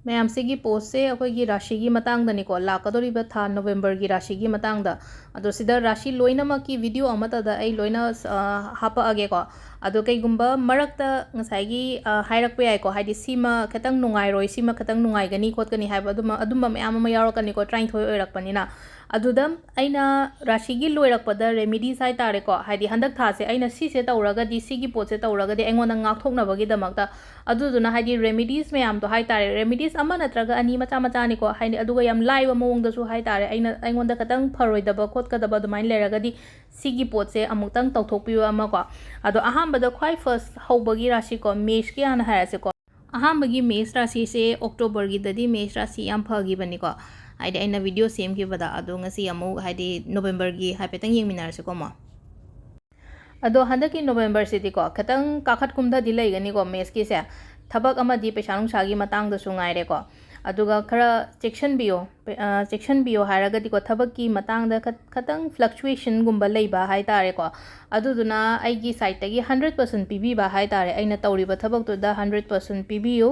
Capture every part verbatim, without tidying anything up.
ꯃꯌꯥꯝꯁꯤꯒꯤ ꯄꯣꯁꯁꯦ ꯑꯩꯈꯣꯏꯒꯤ ꯔꯥꯁꯤꯒꯤ ꯃꯇꯥꯡꯗꯅꯤꯀꯣ, ꯂꯥꯛꯀꯗꯧꯔꯤꯕ ꯊꯥ ꯅꯣꯕꯦꯝꯕꯔꯒꯤ ꯔꯥꯁꯤꯒꯤ ꯃꯇꯥꯡꯗ꯫ ꯑꯗꯣ ꯁꯤꯗ ꯔꯥꯁꯤ ꯂꯣꯏꯅꯃꯛꯀꯤ ꯚꯤꯗꯤꯑꯣ ꯑꯃꯠꯇꯗ ꯑꯩ ꯂꯣꯏꯅ, ꯑ, ꯍꯥꯄꯛꯑꯒꯦꯀꯣ꯫ ꯑꯗꯣ ꯀꯩꯒꯨꯝꯕ ꯃꯔꯛꯇ ꯉꯁꯥꯏꯒꯤ, ꯑ, ꯍꯥꯏꯔꯛꯄ ꯌꯥꯏꯀꯣ, ꯍꯥꯏꯗꯤ ꯁꯤꯃ ꯈꯤꯇꯪ ꯅꯨꯡꯉꯥꯏꯔꯣꯏ, ꯁꯤꯃ ꯈꯤꯇꯪ ꯅꯨꯡꯉꯥꯏꯒꯅꯤ ꯈꯣꯠꯀꯅꯤ ꯍꯥꯏꯕ ꯑꯗꯨꯝꯕ, ꯑꯗꯨꯝꯕ ꯃꯌꯥꯝ ꯑꯃ ꯌꯥꯎꯔꯛꯀꯅꯤꯀꯣ, ꯇꯔꯥꯅꯤꯊꯣꯏ ꯑꯣꯏꯔꯛꯄꯅꯤꯅ꯫ ꯑꯗꯨꯗ ꯑꯩꯅ ꯔꯥꯁꯤꯒꯤ ꯂꯣꯏꯔꯛꯄꯗ ꯔꯦꯃꯤꯗꯤꯁ ꯍꯥꯏ ꯇꯥꯔꯦꯀꯣ, ꯍꯥꯏꯗꯤ ꯍꯟꯗꯛ ꯊꯥꯁꯦ ꯑꯩꯅ ꯁꯤꯁꯦ ꯇꯧꯔꯒꯗꯤ, ꯁꯤꯒꯤ ꯄꯣꯠꯁꯦ ꯇꯧꯔꯒꯗꯤ ꯑꯩꯉꯣꯟꯗ ꯉꯥꯛꯊꯣꯛꯅꯕꯒꯤꯗꯃꯛꯇ, ꯑꯗꯨꯗꯨꯅ ꯍꯥꯏꯗꯤ ꯔꯦꯃꯤꯗꯤꯁ ꯃꯌꯥꯝꯗꯣ ꯍꯥꯏ ꯇꯥꯔꯦ, ꯔꯦꯃꯤꯗꯤꯁ ꯑꯃ ꯅꯠꯇ꯭ꯔꯒ ꯑꯅꯤ ꯃꯆꯥ ꯃꯆꯥꯅꯤꯀꯣ, ꯍꯥꯏꯗꯤ ꯑꯗꯨꯒ ꯌꯥꯝ ꯂꯥꯏꯕ ꯃꯑꯣꯡꯗꯁꯨ ꯍꯥꯏ ꯇꯥꯔꯦ, ꯑꯩꯅ, ꯑꯩꯉꯣꯟꯗ ꯈꯤꯇꯪ ꯐꯔꯣꯏꯗꯕ ꯈꯣꯠꯀꯗꯕ ꯑꯗꯨꯃꯥꯏꯅ ꯂꯩꯔꯒꯗꯤ ꯁꯤꯒꯤ ꯄꯣꯠꯁꯦ ꯑꯃꯨꯛꯇꯪ ꯇꯧꯊꯣꯛꯄꯤꯌꯨ ꯑꯃꯀꯣ꯫ ꯑꯗꯣ ꯑꯍꯥꯟꯕꯗ ꯈ꯭ꯋꯥꯏ ꯐꯥꯔꯁ ꯍꯧꯕꯒꯤ ꯔꯥꯁꯤꯀꯣ, ꯃꯦꯁꯀꯤ ꯍꯥꯟꯅ ꯍꯥꯏꯔꯁꯤꯀꯣ꯫ ꯑꯍꯥꯟꯕꯒꯤ ꯃꯦꯁ ꯔꯥꯁꯤꯁꯦ ꯑꯣꯛꯇꯣꯕꯔꯒꯤꯗꯗꯤ ꯃꯦꯁ ꯔꯥꯁꯤ ꯌꯥꯝ ꯐꯈꯤꯕꯅꯤꯀꯣ, ꯍꯥꯏꯗꯤ ꯑꯩꯅ ꯚꯤꯗꯤꯑꯣ ꯁꯦꯝꯈꯤꯕꯗ꯫ ꯑꯗꯣ ꯉꯁꯤ ꯑꯃꯨꯛ ꯍꯥꯏꯗꯤ ꯅꯣꯕꯦꯝꯕꯔꯒꯤ ꯍꯥꯏꯐꯦꯠꯇꯪ ꯌꯦꯡꯃꯤꯟꯅꯔꯁꯤꯀꯣ ꯑꯃꯨꯛ꯫ ꯑꯗꯣ ꯍꯟꯗꯛꯀꯤ ꯅꯣꯕꯦꯝꯕꯔꯁꯤꯗꯤꯀꯣ ꯈꯤꯇꯪ ꯀꯥꯈꯠ ꯀꯨꯝꯊꯗꯤ ꯂꯩꯒꯅꯤꯀꯣ ꯃꯦꯁꯀꯤꯁꯦ, ꯊꯕꯛ ꯑꯃꯗꯤ ꯄꯩꯁꯥ ꯅꯨꯡꯁꯥꯒꯤ ꯃꯇꯥꯡꯗꯁꯨ ꯉꯥꯏꯔꯦꯀꯣ꯫ ꯑꯗꯨꯒ ꯈꯔ ꯆꯦꯛꯁꯤꯟꯕꯤꯌꯣ, ꯄꯦ-, ꯑ, ꯆꯦꯛꯁꯤꯟꯕꯤꯌꯣ ꯍꯥꯏꯔꯒꯗꯤꯀꯣ, ꯊꯕꯛꯀꯤ ꯃꯇꯥꯡꯗ ꯈꯠ-, ꯈꯇꯪ ꯐ꯭ꯂꯛꯆꯨꯌꯦꯁꯟꯒꯨꯝꯕ ꯂꯩꯕ ꯍꯥꯏ ꯇꯥꯔꯦꯀꯣ꯫ ꯑꯗꯨꯗꯨꯅ ꯑꯩꯒꯤ ꯁꯥꯏꯠꯇꯒꯤ ꯍꯟꯗ꯭ꯔꯦꯠ ꯄꯥꯔꯁꯦꯟ ꯄꯤꯕꯤꯕ ꯍꯥꯏ ꯇꯥꯔꯦ, ꯑꯩꯅ ꯇꯧꯔꯤꯕ ꯊꯕꯛꯇꯨꯗ ꯍꯟꯗ꯭ꯔꯦꯠ ꯄꯥꯔꯁꯦꯟ ꯄꯤꯕꯤꯌꯨ꯫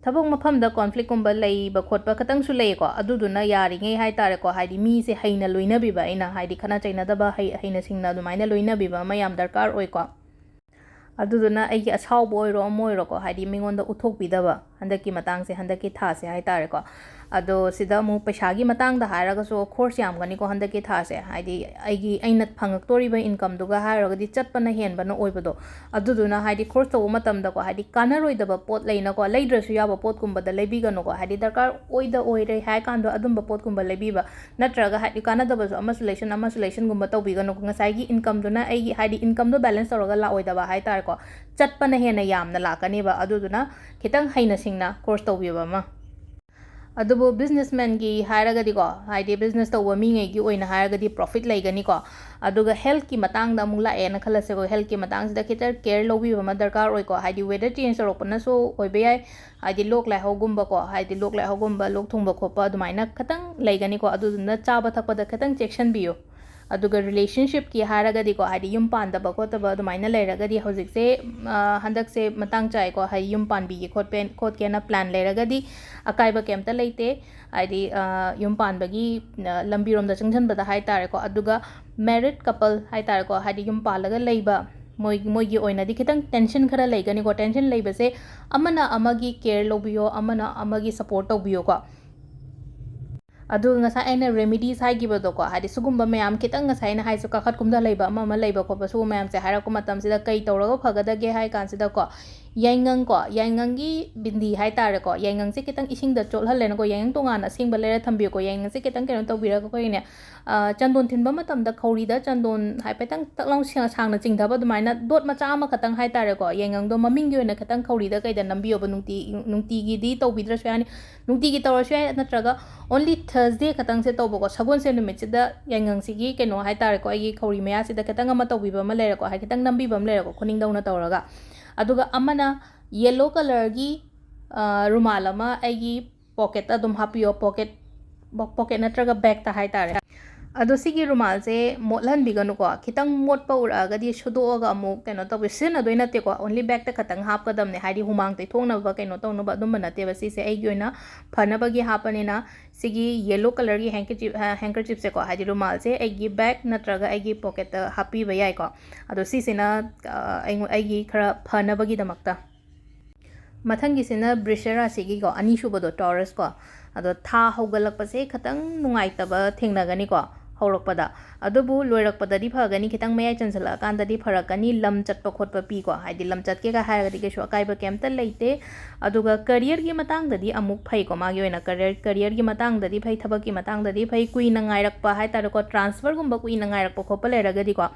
ꯊꯕꯛ ꯃꯐꯝꯗ ꯀꯣꯟꯐ꯭ꯂꯤꯛꯀꯨꯝꯕ ꯂꯩꯕ ꯈꯣꯠꯄ ꯈꯇꯪꯁꯨ ꯂꯩꯌꯦꯀꯣ, ꯑꯗꯨꯗꯨꯅ ꯌꯥꯔꯤꯉꯩ ꯍꯥꯏ ꯇꯥꯔꯦꯀꯣ, ꯍꯥꯏꯗꯤ ꯃꯤꯁꯦ ꯍꯩꯅ ꯂꯣꯏꯅꯕꯤꯕ, ꯑꯩꯅ ꯍꯥꯏꯗꯤ ꯈꯠꯅ ꯆꯩꯅꯗꯕ, ꯍꯩ-, ꯍꯩꯅ ꯁꯤꯡꯅ ꯑꯗꯨꯃꯥꯏꯅ ꯂꯣꯏꯅꯕꯤꯕ ꯑꯃ ꯌꯥꯝ ꯗꯔꯀꯥꯔ ꯑꯣꯏꯀꯣ꯫ ꯑꯗꯨꯗꯨꯅ ꯑꯩꯒꯤ ꯑꯁꯥꯎꯕ ꯑꯣꯏꯔꯣ ꯑꯃ ꯑꯣꯏꯔꯣꯀꯣ, ꯍꯥꯏꯗꯤ ꯃꯤꯉꯣꯟꯗ ꯎꯠꯊꯣꯛꯄꯤꯗꯕ ꯍꯟꯗꯛꯀꯤ ꯃꯇꯥꯡꯁꯦ, ꯍꯟꯗꯛꯀꯤ ꯊꯥꯁꯦ ꯍꯥꯏ ꯇꯥꯔꯦꯀꯣ꯫ ꯑꯗꯣ ꯁꯤꯗ ꯑꯃꯨꯛ ꯄꯩꯁꯥꯒꯤ ꯃꯇꯥꯡꯗ ꯍꯥꯏꯔꯒꯁꯨ ꯈꯣꯔꯁ ꯌꯥꯝꯒꯅꯤꯀꯣ ꯍꯟꯗꯛꯀꯤ ꯊꯥꯁꯦ, ꯍꯥꯏꯗꯤ ꯑꯩꯒꯤ, ꯑꯩꯅ ꯐꯪꯉꯛꯇꯣꯔꯤꯕ ꯏꯟꯀꯝꯗꯨꯒ ꯍꯥꯏꯔꯨꯔꯒꯗꯤ ꯆꯠꯄꯅ ꯍꯦꯟꯕꯅ ꯑꯣꯏꯕꯗꯣ꯫ ꯑꯗꯨꯗꯨꯅ ꯍꯥꯏꯗꯤ ꯈꯣꯔꯁ ꯇꯧꯕ ꯃꯇꯝꯗꯀꯣ, ꯍꯥꯏꯗꯤ ꯀꯥꯟꯅꯔꯣꯏꯗꯕ ꯄꯣꯠ ꯂꯩꯅꯀꯣ, ꯂꯩꯗ꯭ꯔꯁꯨ ꯌꯥꯕ ꯄꯣꯠꯀꯨꯝꯕꯗ ꯂꯩꯕꯤꯒꯅꯨꯀꯣ, ꯍꯥꯏꯗꯤ ꯗꯔꯀꯥꯔ ꯑꯣꯏꯗ ꯑꯣꯏꯔꯦ ꯍꯥꯏ ꯀꯥꯟꯗ ꯑꯗꯨꯝꯕ ꯄꯣꯠꯀꯨꯝꯕ ꯂꯩꯕꯤꯕ, ꯅꯠꯇ꯭ꯔꯒ ꯍꯥꯏꯗꯤ ꯀꯥꯟꯅꯗꯕꯁꯨ ꯑꯃꯁꯨ ꯂꯩꯁꯟ ꯑꯃꯁꯨ ꯂꯩꯁꯟꯒꯨꯝꯕ ꯇꯧꯕꯤꯒꯅꯨ꯫ ꯉꯁꯥꯏꯒꯤ ꯏꯟꯀꯝꯗꯨꯅ ꯑꯩꯒꯤ, ꯍꯥꯏꯗꯤ ꯏꯟꯀꯝꯗꯣ ꯕꯦꯂꯦꯟꯁ ꯇꯧꯔꯒ ꯂꯥꯛꯑꯣꯏꯗꯕ ꯍꯥꯏ ꯇꯥꯔꯦꯀꯣ, ꯆꯠꯄꯅ ꯍꯦꯟꯅ ꯌꯥꯝꯅ ꯂꯥꯛꯀꯅꯦꯕ꯫ ꯑꯗꯨꯗꯨꯅ ꯈꯤꯇꯪ ꯍꯩꯅ ꯁꯤꯡꯅ ꯈꯣꯔꯁ ꯇꯧꯕꯤꯕ ꯑꯃ꯫ ꯑꯗꯨꯕꯨ ꯕꯤꯖꯤꯅꯦꯁꯃꯦꯟꯒꯤ ꯍꯥꯏꯔꯒꯗꯤꯀꯣ, ꯍꯥꯏꯗꯤ ꯕꯤꯖꯤꯅꯦꯁ ꯇꯧꯕ ꯃꯤꯉꯩꯒꯤ ꯑꯣꯏꯅ ꯍꯥꯏꯔꯒꯗꯤ ꯄ꯭ꯔꯣꯐꯤꯠ ꯂꯩꯒꯅꯤꯀꯣ꯫ ꯑꯗꯨꯒ ꯍꯦꯜꯠꯀꯤ ꯃꯇꯥꯡꯗ ꯑꯃꯨꯛ ꯂꯥꯛꯑꯦꯅ ꯈꯜꯂꯁꯦꯀꯣ, ꯍꯦꯜꯠꯀꯤ ꯃꯇꯥꯡꯁꯤꯗ ꯈꯤꯇꯪ ꯀꯦꯌꯔ ꯂꯧꯕꯤꯕ ꯑꯃ ꯗꯔꯀꯥꯔ ꯑꯣꯏꯀꯣ, ꯍꯥꯏꯗꯤ ꯋꯦꯗꯔ ꯆꯦꯟꯖ ꯇꯧꯔꯛꯄꯅꯁꯨ ꯑꯣꯏꯕ ꯌꯥꯏ, ꯍꯥꯏꯗꯤ ꯂꯣꯛ ꯂꯥꯏꯍꯧꯒꯨꯝꯕꯀꯣ, ꯍꯥꯏꯗꯤ ꯂꯣꯛ ꯂꯥꯏꯍꯧꯒꯨꯝꯕ, ꯂꯣꯛ ꯊꯨꯡꯕ ꯈꯣꯠꯄ ꯑꯗꯨꯃꯥꯏꯅ ꯈꯤꯇꯪ ꯂꯩꯒꯅꯤꯀꯣ꯫ ꯑꯗꯨꯗꯨꯅ ꯆꯥꯕ ꯊꯛꯄꯗ ꯈꯤꯇꯪ ꯆꯦꯛꯁꯤꯟꯕꯤꯌꯨ꯫ ꯑꯗꯨꯒ relationshipꯀꯤ ꯍꯥꯏꯔꯒꯗꯤꯀꯣ, ꯍꯥꯏꯗꯤ ꯌꯨꯝ ꯄꯥꯟꯗꯕ ꯈꯣꯠꯇꯕ ꯑꯗꯨꯃꯥꯏꯅ ꯂꯩꯔꯒꯗꯤ, ꯍꯧꯖꯤꯛꯁꯦ, ꯑ, ꯍꯟꯗꯛꯁꯦ ꯃꯇꯥꯡ ꯆꯥꯏꯀꯣ, ꯍꯥꯏꯗꯤ ꯌꯨꯝ ꯄꯥꯟꯕꯤꯒꯦ ꯈꯣꯠꯄꯦ-, ꯈꯣꯠꯀꯦꯅ plan ꯂꯩꯔꯒꯗꯤ ꯑꯀꯥꯏꯕ ꯀꯩꯝꯇ ꯂꯩꯇꯦ꯫ ꯍꯥꯏꯗꯤ, ꯑ, ꯌꯨꯝ ꯄꯥꯟꯕꯒꯤ, ꯑ, ꯂꯝꯕꯤꯔꯣꯝꯗ ꯆꯪꯁꯤꯟꯕꯗ ꯍꯥꯏ ꯇꯥꯔꯦꯀꯣ꯫ ꯑꯗꯨꯒ married couple ꯍꯥꯏ ꯇꯥꯔꯦꯀꯣ, ꯍꯥꯏꯗꯤ ꯌꯨꯝ ꯄꯥꯜꯂꯒ ꯂꯩꯕ, ꯃꯣꯏ, ꯃꯣꯏꯒꯤ ꯑꯣꯏꯅꯗꯤ ꯈꯤꯇꯪ tension ꯈꯔ ꯂꯩꯒꯅꯤꯀꯣ꯫ Tension ꯂꯩꯕꯁꯦ, ꯑꯃꯅ ꯑꯃꯒꯤ care ꯂꯧꯕꯤꯌꯣ, ꯑꯃꯅ ꯑꯃꯒꯤ support ꯇꯧꯕꯤꯌꯣꯀꯣ꯫ ꯑꯗꯨꯒ ꯉꯁꯥꯏ ꯑꯩꯅ remedies ꯍꯥꯏꯈꯤꯕꯗꯣꯀꯣ, ꯍꯥꯏꯗꯤ ꯁꯤꯒꯨꯝꯕ ꯃꯌꯥꯝ ꯈꯤꯇꯪ, ꯉꯁꯥꯏ ꯑꯩꯅ ꯍꯥꯏꯁꯦ, ꯀꯥꯈꯠ ꯀꯨꯝꯊ ꯂꯩꯕ, ꯑꯃ ꯑꯃ ꯂꯩꯕ ꯈꯣꯠꯄ, ꯁꯤꯒꯨꯝꯕ ꯃꯌꯥꯝꯁꯦ ꯍꯥꯏꯔꯛꯄ ꯃꯇꯝꯁꯤꯗ ꯀꯩ ꯇꯧꯔꯒ ꯐꯒꯗꯒꯦ ꯍꯥꯏ ꯀꯥꯟꯁꯤꯗꯀꯣ, ꯌꯥꯏꯉꯪꯀꯣ, ꯌꯥꯏꯉꯪꯒꯤ ꯕꯤꯟꯗꯤ ꯍꯥꯏ ꯇꯥꯔꯦꯀꯣ, ꯌꯥꯏꯉꯪꯁꯦ ꯈꯤꯇꯪ ꯏꯁꯤꯡꯗ ꯆꯣꯠꯍꯜꯂꯦꯅꯀꯣ, ꯌꯥꯏꯉꯪ ꯇꯣꯉꯥꯟꯅ ꯑꯁꯦꯡꯕ ꯂꯩꯔ ꯊꯝꯕꯤꯌꯨꯀꯣ꯫ ꯌꯥꯏꯉꯪꯁꯦ ꯈꯤꯇꯪ ꯀꯩꯅꯣ ꯇꯧꯕꯤꯔꯒ ꯑꯩꯈꯣꯏꯅꯦ, ꯑ, ꯆꯟꯗꯣꯟ ꯊꯤꯟꯕ ꯃꯇꯝꯗ ꯈꯧꯔꯤꯗ ꯆꯟꯗꯣꯟ ꯍꯥꯏꯐꯦꯠꯇꯪ ꯇꯛ ꯂꯥꯎ ꯁꯦꯡ-, ꯁꯥꯡꯅ ꯆꯤꯡꯊꯕ ꯑꯗꯨꯃꯥꯏꯅ dot ꯃꯆꯥ ꯑꯃꯈꯛꯇꯪ ꯍꯥꯏ ꯇꯥꯔꯦꯀꯣ, ꯌꯥꯏꯉꯪꯗꯣ ꯃꯃꯤꯡꯒꯤ ꯑꯣꯏꯅ ꯈꯤꯇꯪ ꯈꯧꯔꯤꯗ ꯀꯩꯗ ꯅꯝꯕꯤꯌꯣꯕ꯫ ꯅꯨꯡꯇꯤ-, ꯅꯨꯡꯇꯤꯒꯤꯗꯤ ꯇꯧꯕꯤꯗ꯭ꯔꯁꯨ ꯌꯥꯅꯤ, ꯅꯨꯡꯇꯤꯒꯤ ꯇꯧꯔꯁꯨ ꯌꯥꯏ, ꯅꯠꯇ꯭ꯔꯒ only Thursday ꯈꯛꯇꯪꯁꯦ ꯇꯧꯕꯀꯣ, ꯁꯒꯣꯜꯁꯦꯟ ꯅꯨꯃꯤꯠꯁꯤꯗ ꯌꯥꯏꯉꯪꯁꯤꯒꯤ ꯀꯩꯅꯣ ꯍꯥꯏ ꯇꯥꯔꯦꯀꯣ, ꯑꯩꯒꯤ ꯈꯧꯔꯤ ꯃꯌꯥꯁꯤꯗ ꯈꯤꯇꯪ ꯑꯃ ꯇꯧꯕꯤꯕ ꯑꯃ ꯂꯩꯔꯦꯀꯣ, ꯍꯥꯏ ꯈꯤꯇꯪ ꯅꯝꯕꯤꯕ ꯑꯃ ꯂꯩꯔꯦꯀꯣ, ꯈꯨꯅꯤꯡꯗꯧꯅ ꯇꯧꯔꯒ꯫ ꯑꯗꯨꯒ ꯑꯃꯅ yellow colourꯒꯤ, ꯑ, ꯔꯨꯃꯥꯜ ꯑꯃ ꯑꯩꯒꯤ pocketꯇ ꯑꯗꯨꯝ ꯍꯥꯞꯄꯤꯌꯣ, pocket, pocket ꯅꯠꯇ꯭ꯔꯒ bagꯇ ꯍꯥꯏ ꯇꯥꯔꯦ꯫ ꯑꯗꯣ ꯁꯤꯒꯤ ꯔꯨꯃꯥꯜꯁꯦ ꯃꯣꯠꯍꯟꯕꯤꯒꯅꯨꯀꯣ, ꯈꯤꯇꯪ ꯃꯣꯠꯄ ꯎꯔꯛꯑꯒꯗꯤ ꯁꯨꯗꯣꯛꯑꯒ ꯑꯃꯨꯛ ꯀꯩꯅꯣ ꯇꯧꯕꯤ-, ꯁꯤꯖꯤꯟꯅꯗꯣꯏ ꯅꯠꯇꯦꯀꯣ, only bagꯇ ꯈꯛꯇꯪ ꯍꯥꯞꯀꯗꯕꯅꯦ, ꯍꯥꯏꯗꯤ ꯍꯨꯃꯥꯡ ꯇꯩꯊꯣꯛꯅꯕ ꯀꯩꯅꯣ ꯇꯧꯅꯕ ꯑꯗꯨꯝꯕ ꯅꯠꯇꯦꯕ꯫ ꯁꯤꯁꯦ ꯑꯩꯒꯤ ꯑꯣꯏꯅ ꯐꯅꯕꯒꯤ ꯍꯥꯞꯄꯅꯤꯅ ꯁꯤꯒꯤ yellow colourꯒꯤ handkerchief, ꯑ, handkerchiefꯁꯦꯀꯣ, ꯍꯥꯏꯗꯤ ꯔꯨꯃꯥꯜꯁꯦ ꯑꯩꯒꯤ bag ꯅꯠꯇ꯭ꯔꯒ ꯑꯩꯒꯤ pocketꯇ ꯍꯥꯞꯄꯤꯕ ꯌꯥꯏꯀꯣ꯫ ꯑꯗꯣ ꯁꯤꯁꯤꯅ, ꯑ, ꯑꯩꯉꯣ-, ꯑꯩꯒꯤ ꯈꯔ ꯐꯅꯕꯒꯤꯗꯃꯛꯇ꯫ ꯃꯊꯪꯒꯤꯁꯤꯅ ꯕ꯭ꯔꯤꯁ ꯔꯥꯁꯤꯒꯤꯀꯣ, ꯑꯅꯤꯁꯨꯕꯗꯣ, Taurusꯀꯣ꯫ ꯑꯗꯣ ꯊꯥ ꯍꯧꯒꯠꯂꯛꯄꯁꯦ ꯈꯤꯇꯪ ꯅꯨꯡꯉꯥꯏꯇꯕ ꯊꯦꯡꯅꯒꯅꯤꯀꯣ ꯍꯧꯔꯛꯄꯗ, ꯑꯗꯨꯕꯨ ꯂꯣꯏꯔꯛꯄꯗꯗꯤ ꯐꯒꯅꯤ, ꯈꯤꯇꯪ ꯃꯌꯥꯏ ꯆꯟꯁꯤꯜꯂꯛꯑꯀꯥꯟꯗꯗꯤ ꯐꯔꯛꯀꯅꯤ꯫ ꯂꯝ ꯆꯠꯄ ꯈꯣꯠꯄ ꯄꯤꯀꯣ, ꯍꯥꯏꯗꯤ ꯂꯝ ꯆꯠꯀꯦꯒ ꯍꯥꯏꯔꯒꯗꯤ ꯀꯩꯁꯨ ꯑꯀꯥꯏꯕ ꯀꯩꯝꯇ ꯂꯩꯇꯦ꯫ ꯑꯗꯨꯒ careerꯒꯤ ꯃꯇꯥꯡꯗꯗꯤ ꯑꯃꯨꯛ ꯐꯩꯀꯣ, ꯃꯥꯒꯤ ꯑꯣꯏꯅ career, careerꯒꯤ ꯃꯇꯥꯡꯗꯗꯤ ꯐꯩ, ꯊꯕꯛꯀꯤ ꯃꯇꯥꯡꯗꯗꯤ ꯐꯩ꯫ ꯀꯨꯏꯅ ꯉꯥꯏꯔꯛꯄ ꯍꯥꯏ ꯇꯥꯔꯦꯀꯣ, transferꯒꯨꯝꯕ ꯀꯨꯏꯅ ꯉꯥꯏꯔꯛꯄ ꯈꯣꯠꯄ ꯂꯩꯔꯒꯗꯤꯀꯣ,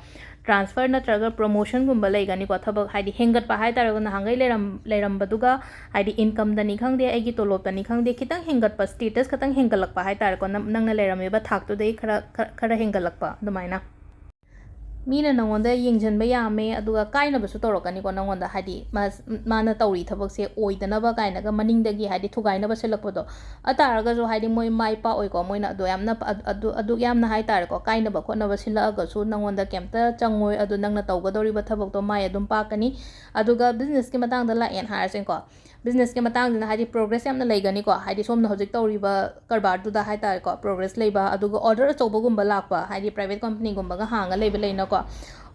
transfer ꯅꯠꯇ꯭ꯔꯒ promotionꯒꯨꯝꯕ ꯂꯩꯒꯅꯤꯀꯣ, ꯊꯕꯛ ꯍꯥꯏꯗꯤ ꯍꯦꯟꯒꯠꯄ ꯍꯥꯏ ꯇꯥꯔꯦꯀꯣ, ꯅꯍꯥꯟꯈꯩ ꯂꯩꯔꯝ-, ꯂꯩꯔꯝꯕꯗꯨꯒ ꯍꯥꯏꯗꯤ incomeꯗꯅꯤ ꯈꯪꯗꯦ, ꯑꯩꯒꯤ ꯇꯣꯂꯣꯞꯇꯅꯤ ꯈꯪꯗꯦ, ꯈꯤꯇꯪ ꯍꯦꯟꯒꯠꯄ, status ꯈꯤꯇꯪ ꯍꯦꯟꯒꯠꯂꯛꯄ ꯍꯥꯏ ꯇꯥꯔꯦꯀꯣ, ꯅꯪ-, ꯅꯪꯅ ꯂꯩꯔꯝꯃꯤꯕ ꯊꯥꯛꯇꯨꯗꯒꯤ ꯈꯔ, ꯈꯔ, ꯈꯔ ꯍꯦꯟꯒꯠꯂꯛꯄ ꯑꯗꯨꯃꯥꯏꯅ꯫ ꯃꯤꯅ ꯅꯪꯉꯣꯟꯗ ꯌꯦꯡꯁꯤꯟꯕ ꯌꯥꯝꯃꯦ, ꯑꯗꯨꯒ ꯀꯥꯏꯅꯕꯁꯨ ꯇꯧꯔꯛꯀꯅꯤꯀꯣ ꯅꯪꯉꯣꯟꯗ, ꯍꯥꯏꯗꯤ ꯃꯥꯅ ꯇꯧꯔꯤ ꯊꯕꯛꯁꯦ ꯑꯣꯏꯗꯅꯕ ꯀꯥꯏꯅꯒ ꯃꯅꯤꯡꯗꯒꯤ ꯍꯥꯏꯗꯤ ꯊꯨꯒꯥꯏꯅꯕ ꯁꯤꯜꯂꯛꯄꯗꯣ꯫ ꯑꯗꯨ ꯇꯥꯔꯒꯁꯨ ꯍꯥꯏꯗꯤ ꯃꯣꯏ ꯃꯥꯏ ꯄꯥꯛꯑꯣꯏꯀꯣ, ꯃꯣꯏꯅ ꯑꯗꯨ ꯌꯥꯝꯅ ꯑꯗꯨ ꯑꯗꯨꯛ ꯌꯥꯝꯅ ꯍꯥꯏ ꯇꯥꯔꯦꯀꯣ, ꯀꯥꯏꯅꯕ ꯈꯣꯠꯅꯕ ꯁꯤꯜꯂꯛꯑꯒꯁꯨ ꯅꯪꯉꯣꯟꯗ ꯀꯩꯝꯇ ꯆꯪꯉꯣꯏ꯫ ꯑꯗꯨ ꯅꯪꯅ ꯇꯧꯒꯗꯧꯔꯤꯕ ꯊꯕꯛꯇꯣ ꯃꯥꯏ ꯑꯗꯨꯝ ꯄꯥꯛꯀꯅꯤ꯫ ꯑꯗꯨꯒ ꯕꯤꯖꯤꯅꯦꯁꯀꯤ ꯃꯇꯥꯡꯗ ꯂꯥꯛꯑꯦꯅ ꯍꯥꯏꯔꯁꯦꯀꯣ, ꯕꯤꯖꯤꯅꯦꯁꯀꯤ ꯃꯇꯥꯡꯁꯤꯅ ꯍꯥꯏꯗꯤ ꯄ꯭ꯔꯣꯒ꯭ꯔꯦꯁ ꯌꯥꯝꯅ ꯂꯩꯒꯅꯤꯀꯣ, ꯍꯥꯏꯗꯤ ꯁꯣꯝꯅ ꯍꯧꯖꯤꯛ ꯇꯧꯔꯤꯕ ꯀꯔꯕꯥꯔꯗꯨꯗ ꯍꯥꯏ ꯇꯥꯔꯦꯀꯣ, ꯄ꯭ꯔꯣꯒ꯭ꯔꯦꯁ ꯂꯩꯕ꯫ ꯑꯗꯨꯒ ꯑꯣꯔꯗꯔ ꯑꯆꯧꯕꯒꯨꯝꯕ ꯂꯥꯛꯄ, ꯍꯥꯏꯗꯤ ꯄ꯭ꯔꯥꯏꯚꯦꯠ ꯀꯝꯄꯅꯤꯒꯨꯝꯕꯒ ꯍꯥꯡꯉ ꯂꯩꯕ ꯂꯩꯅꯀꯣ,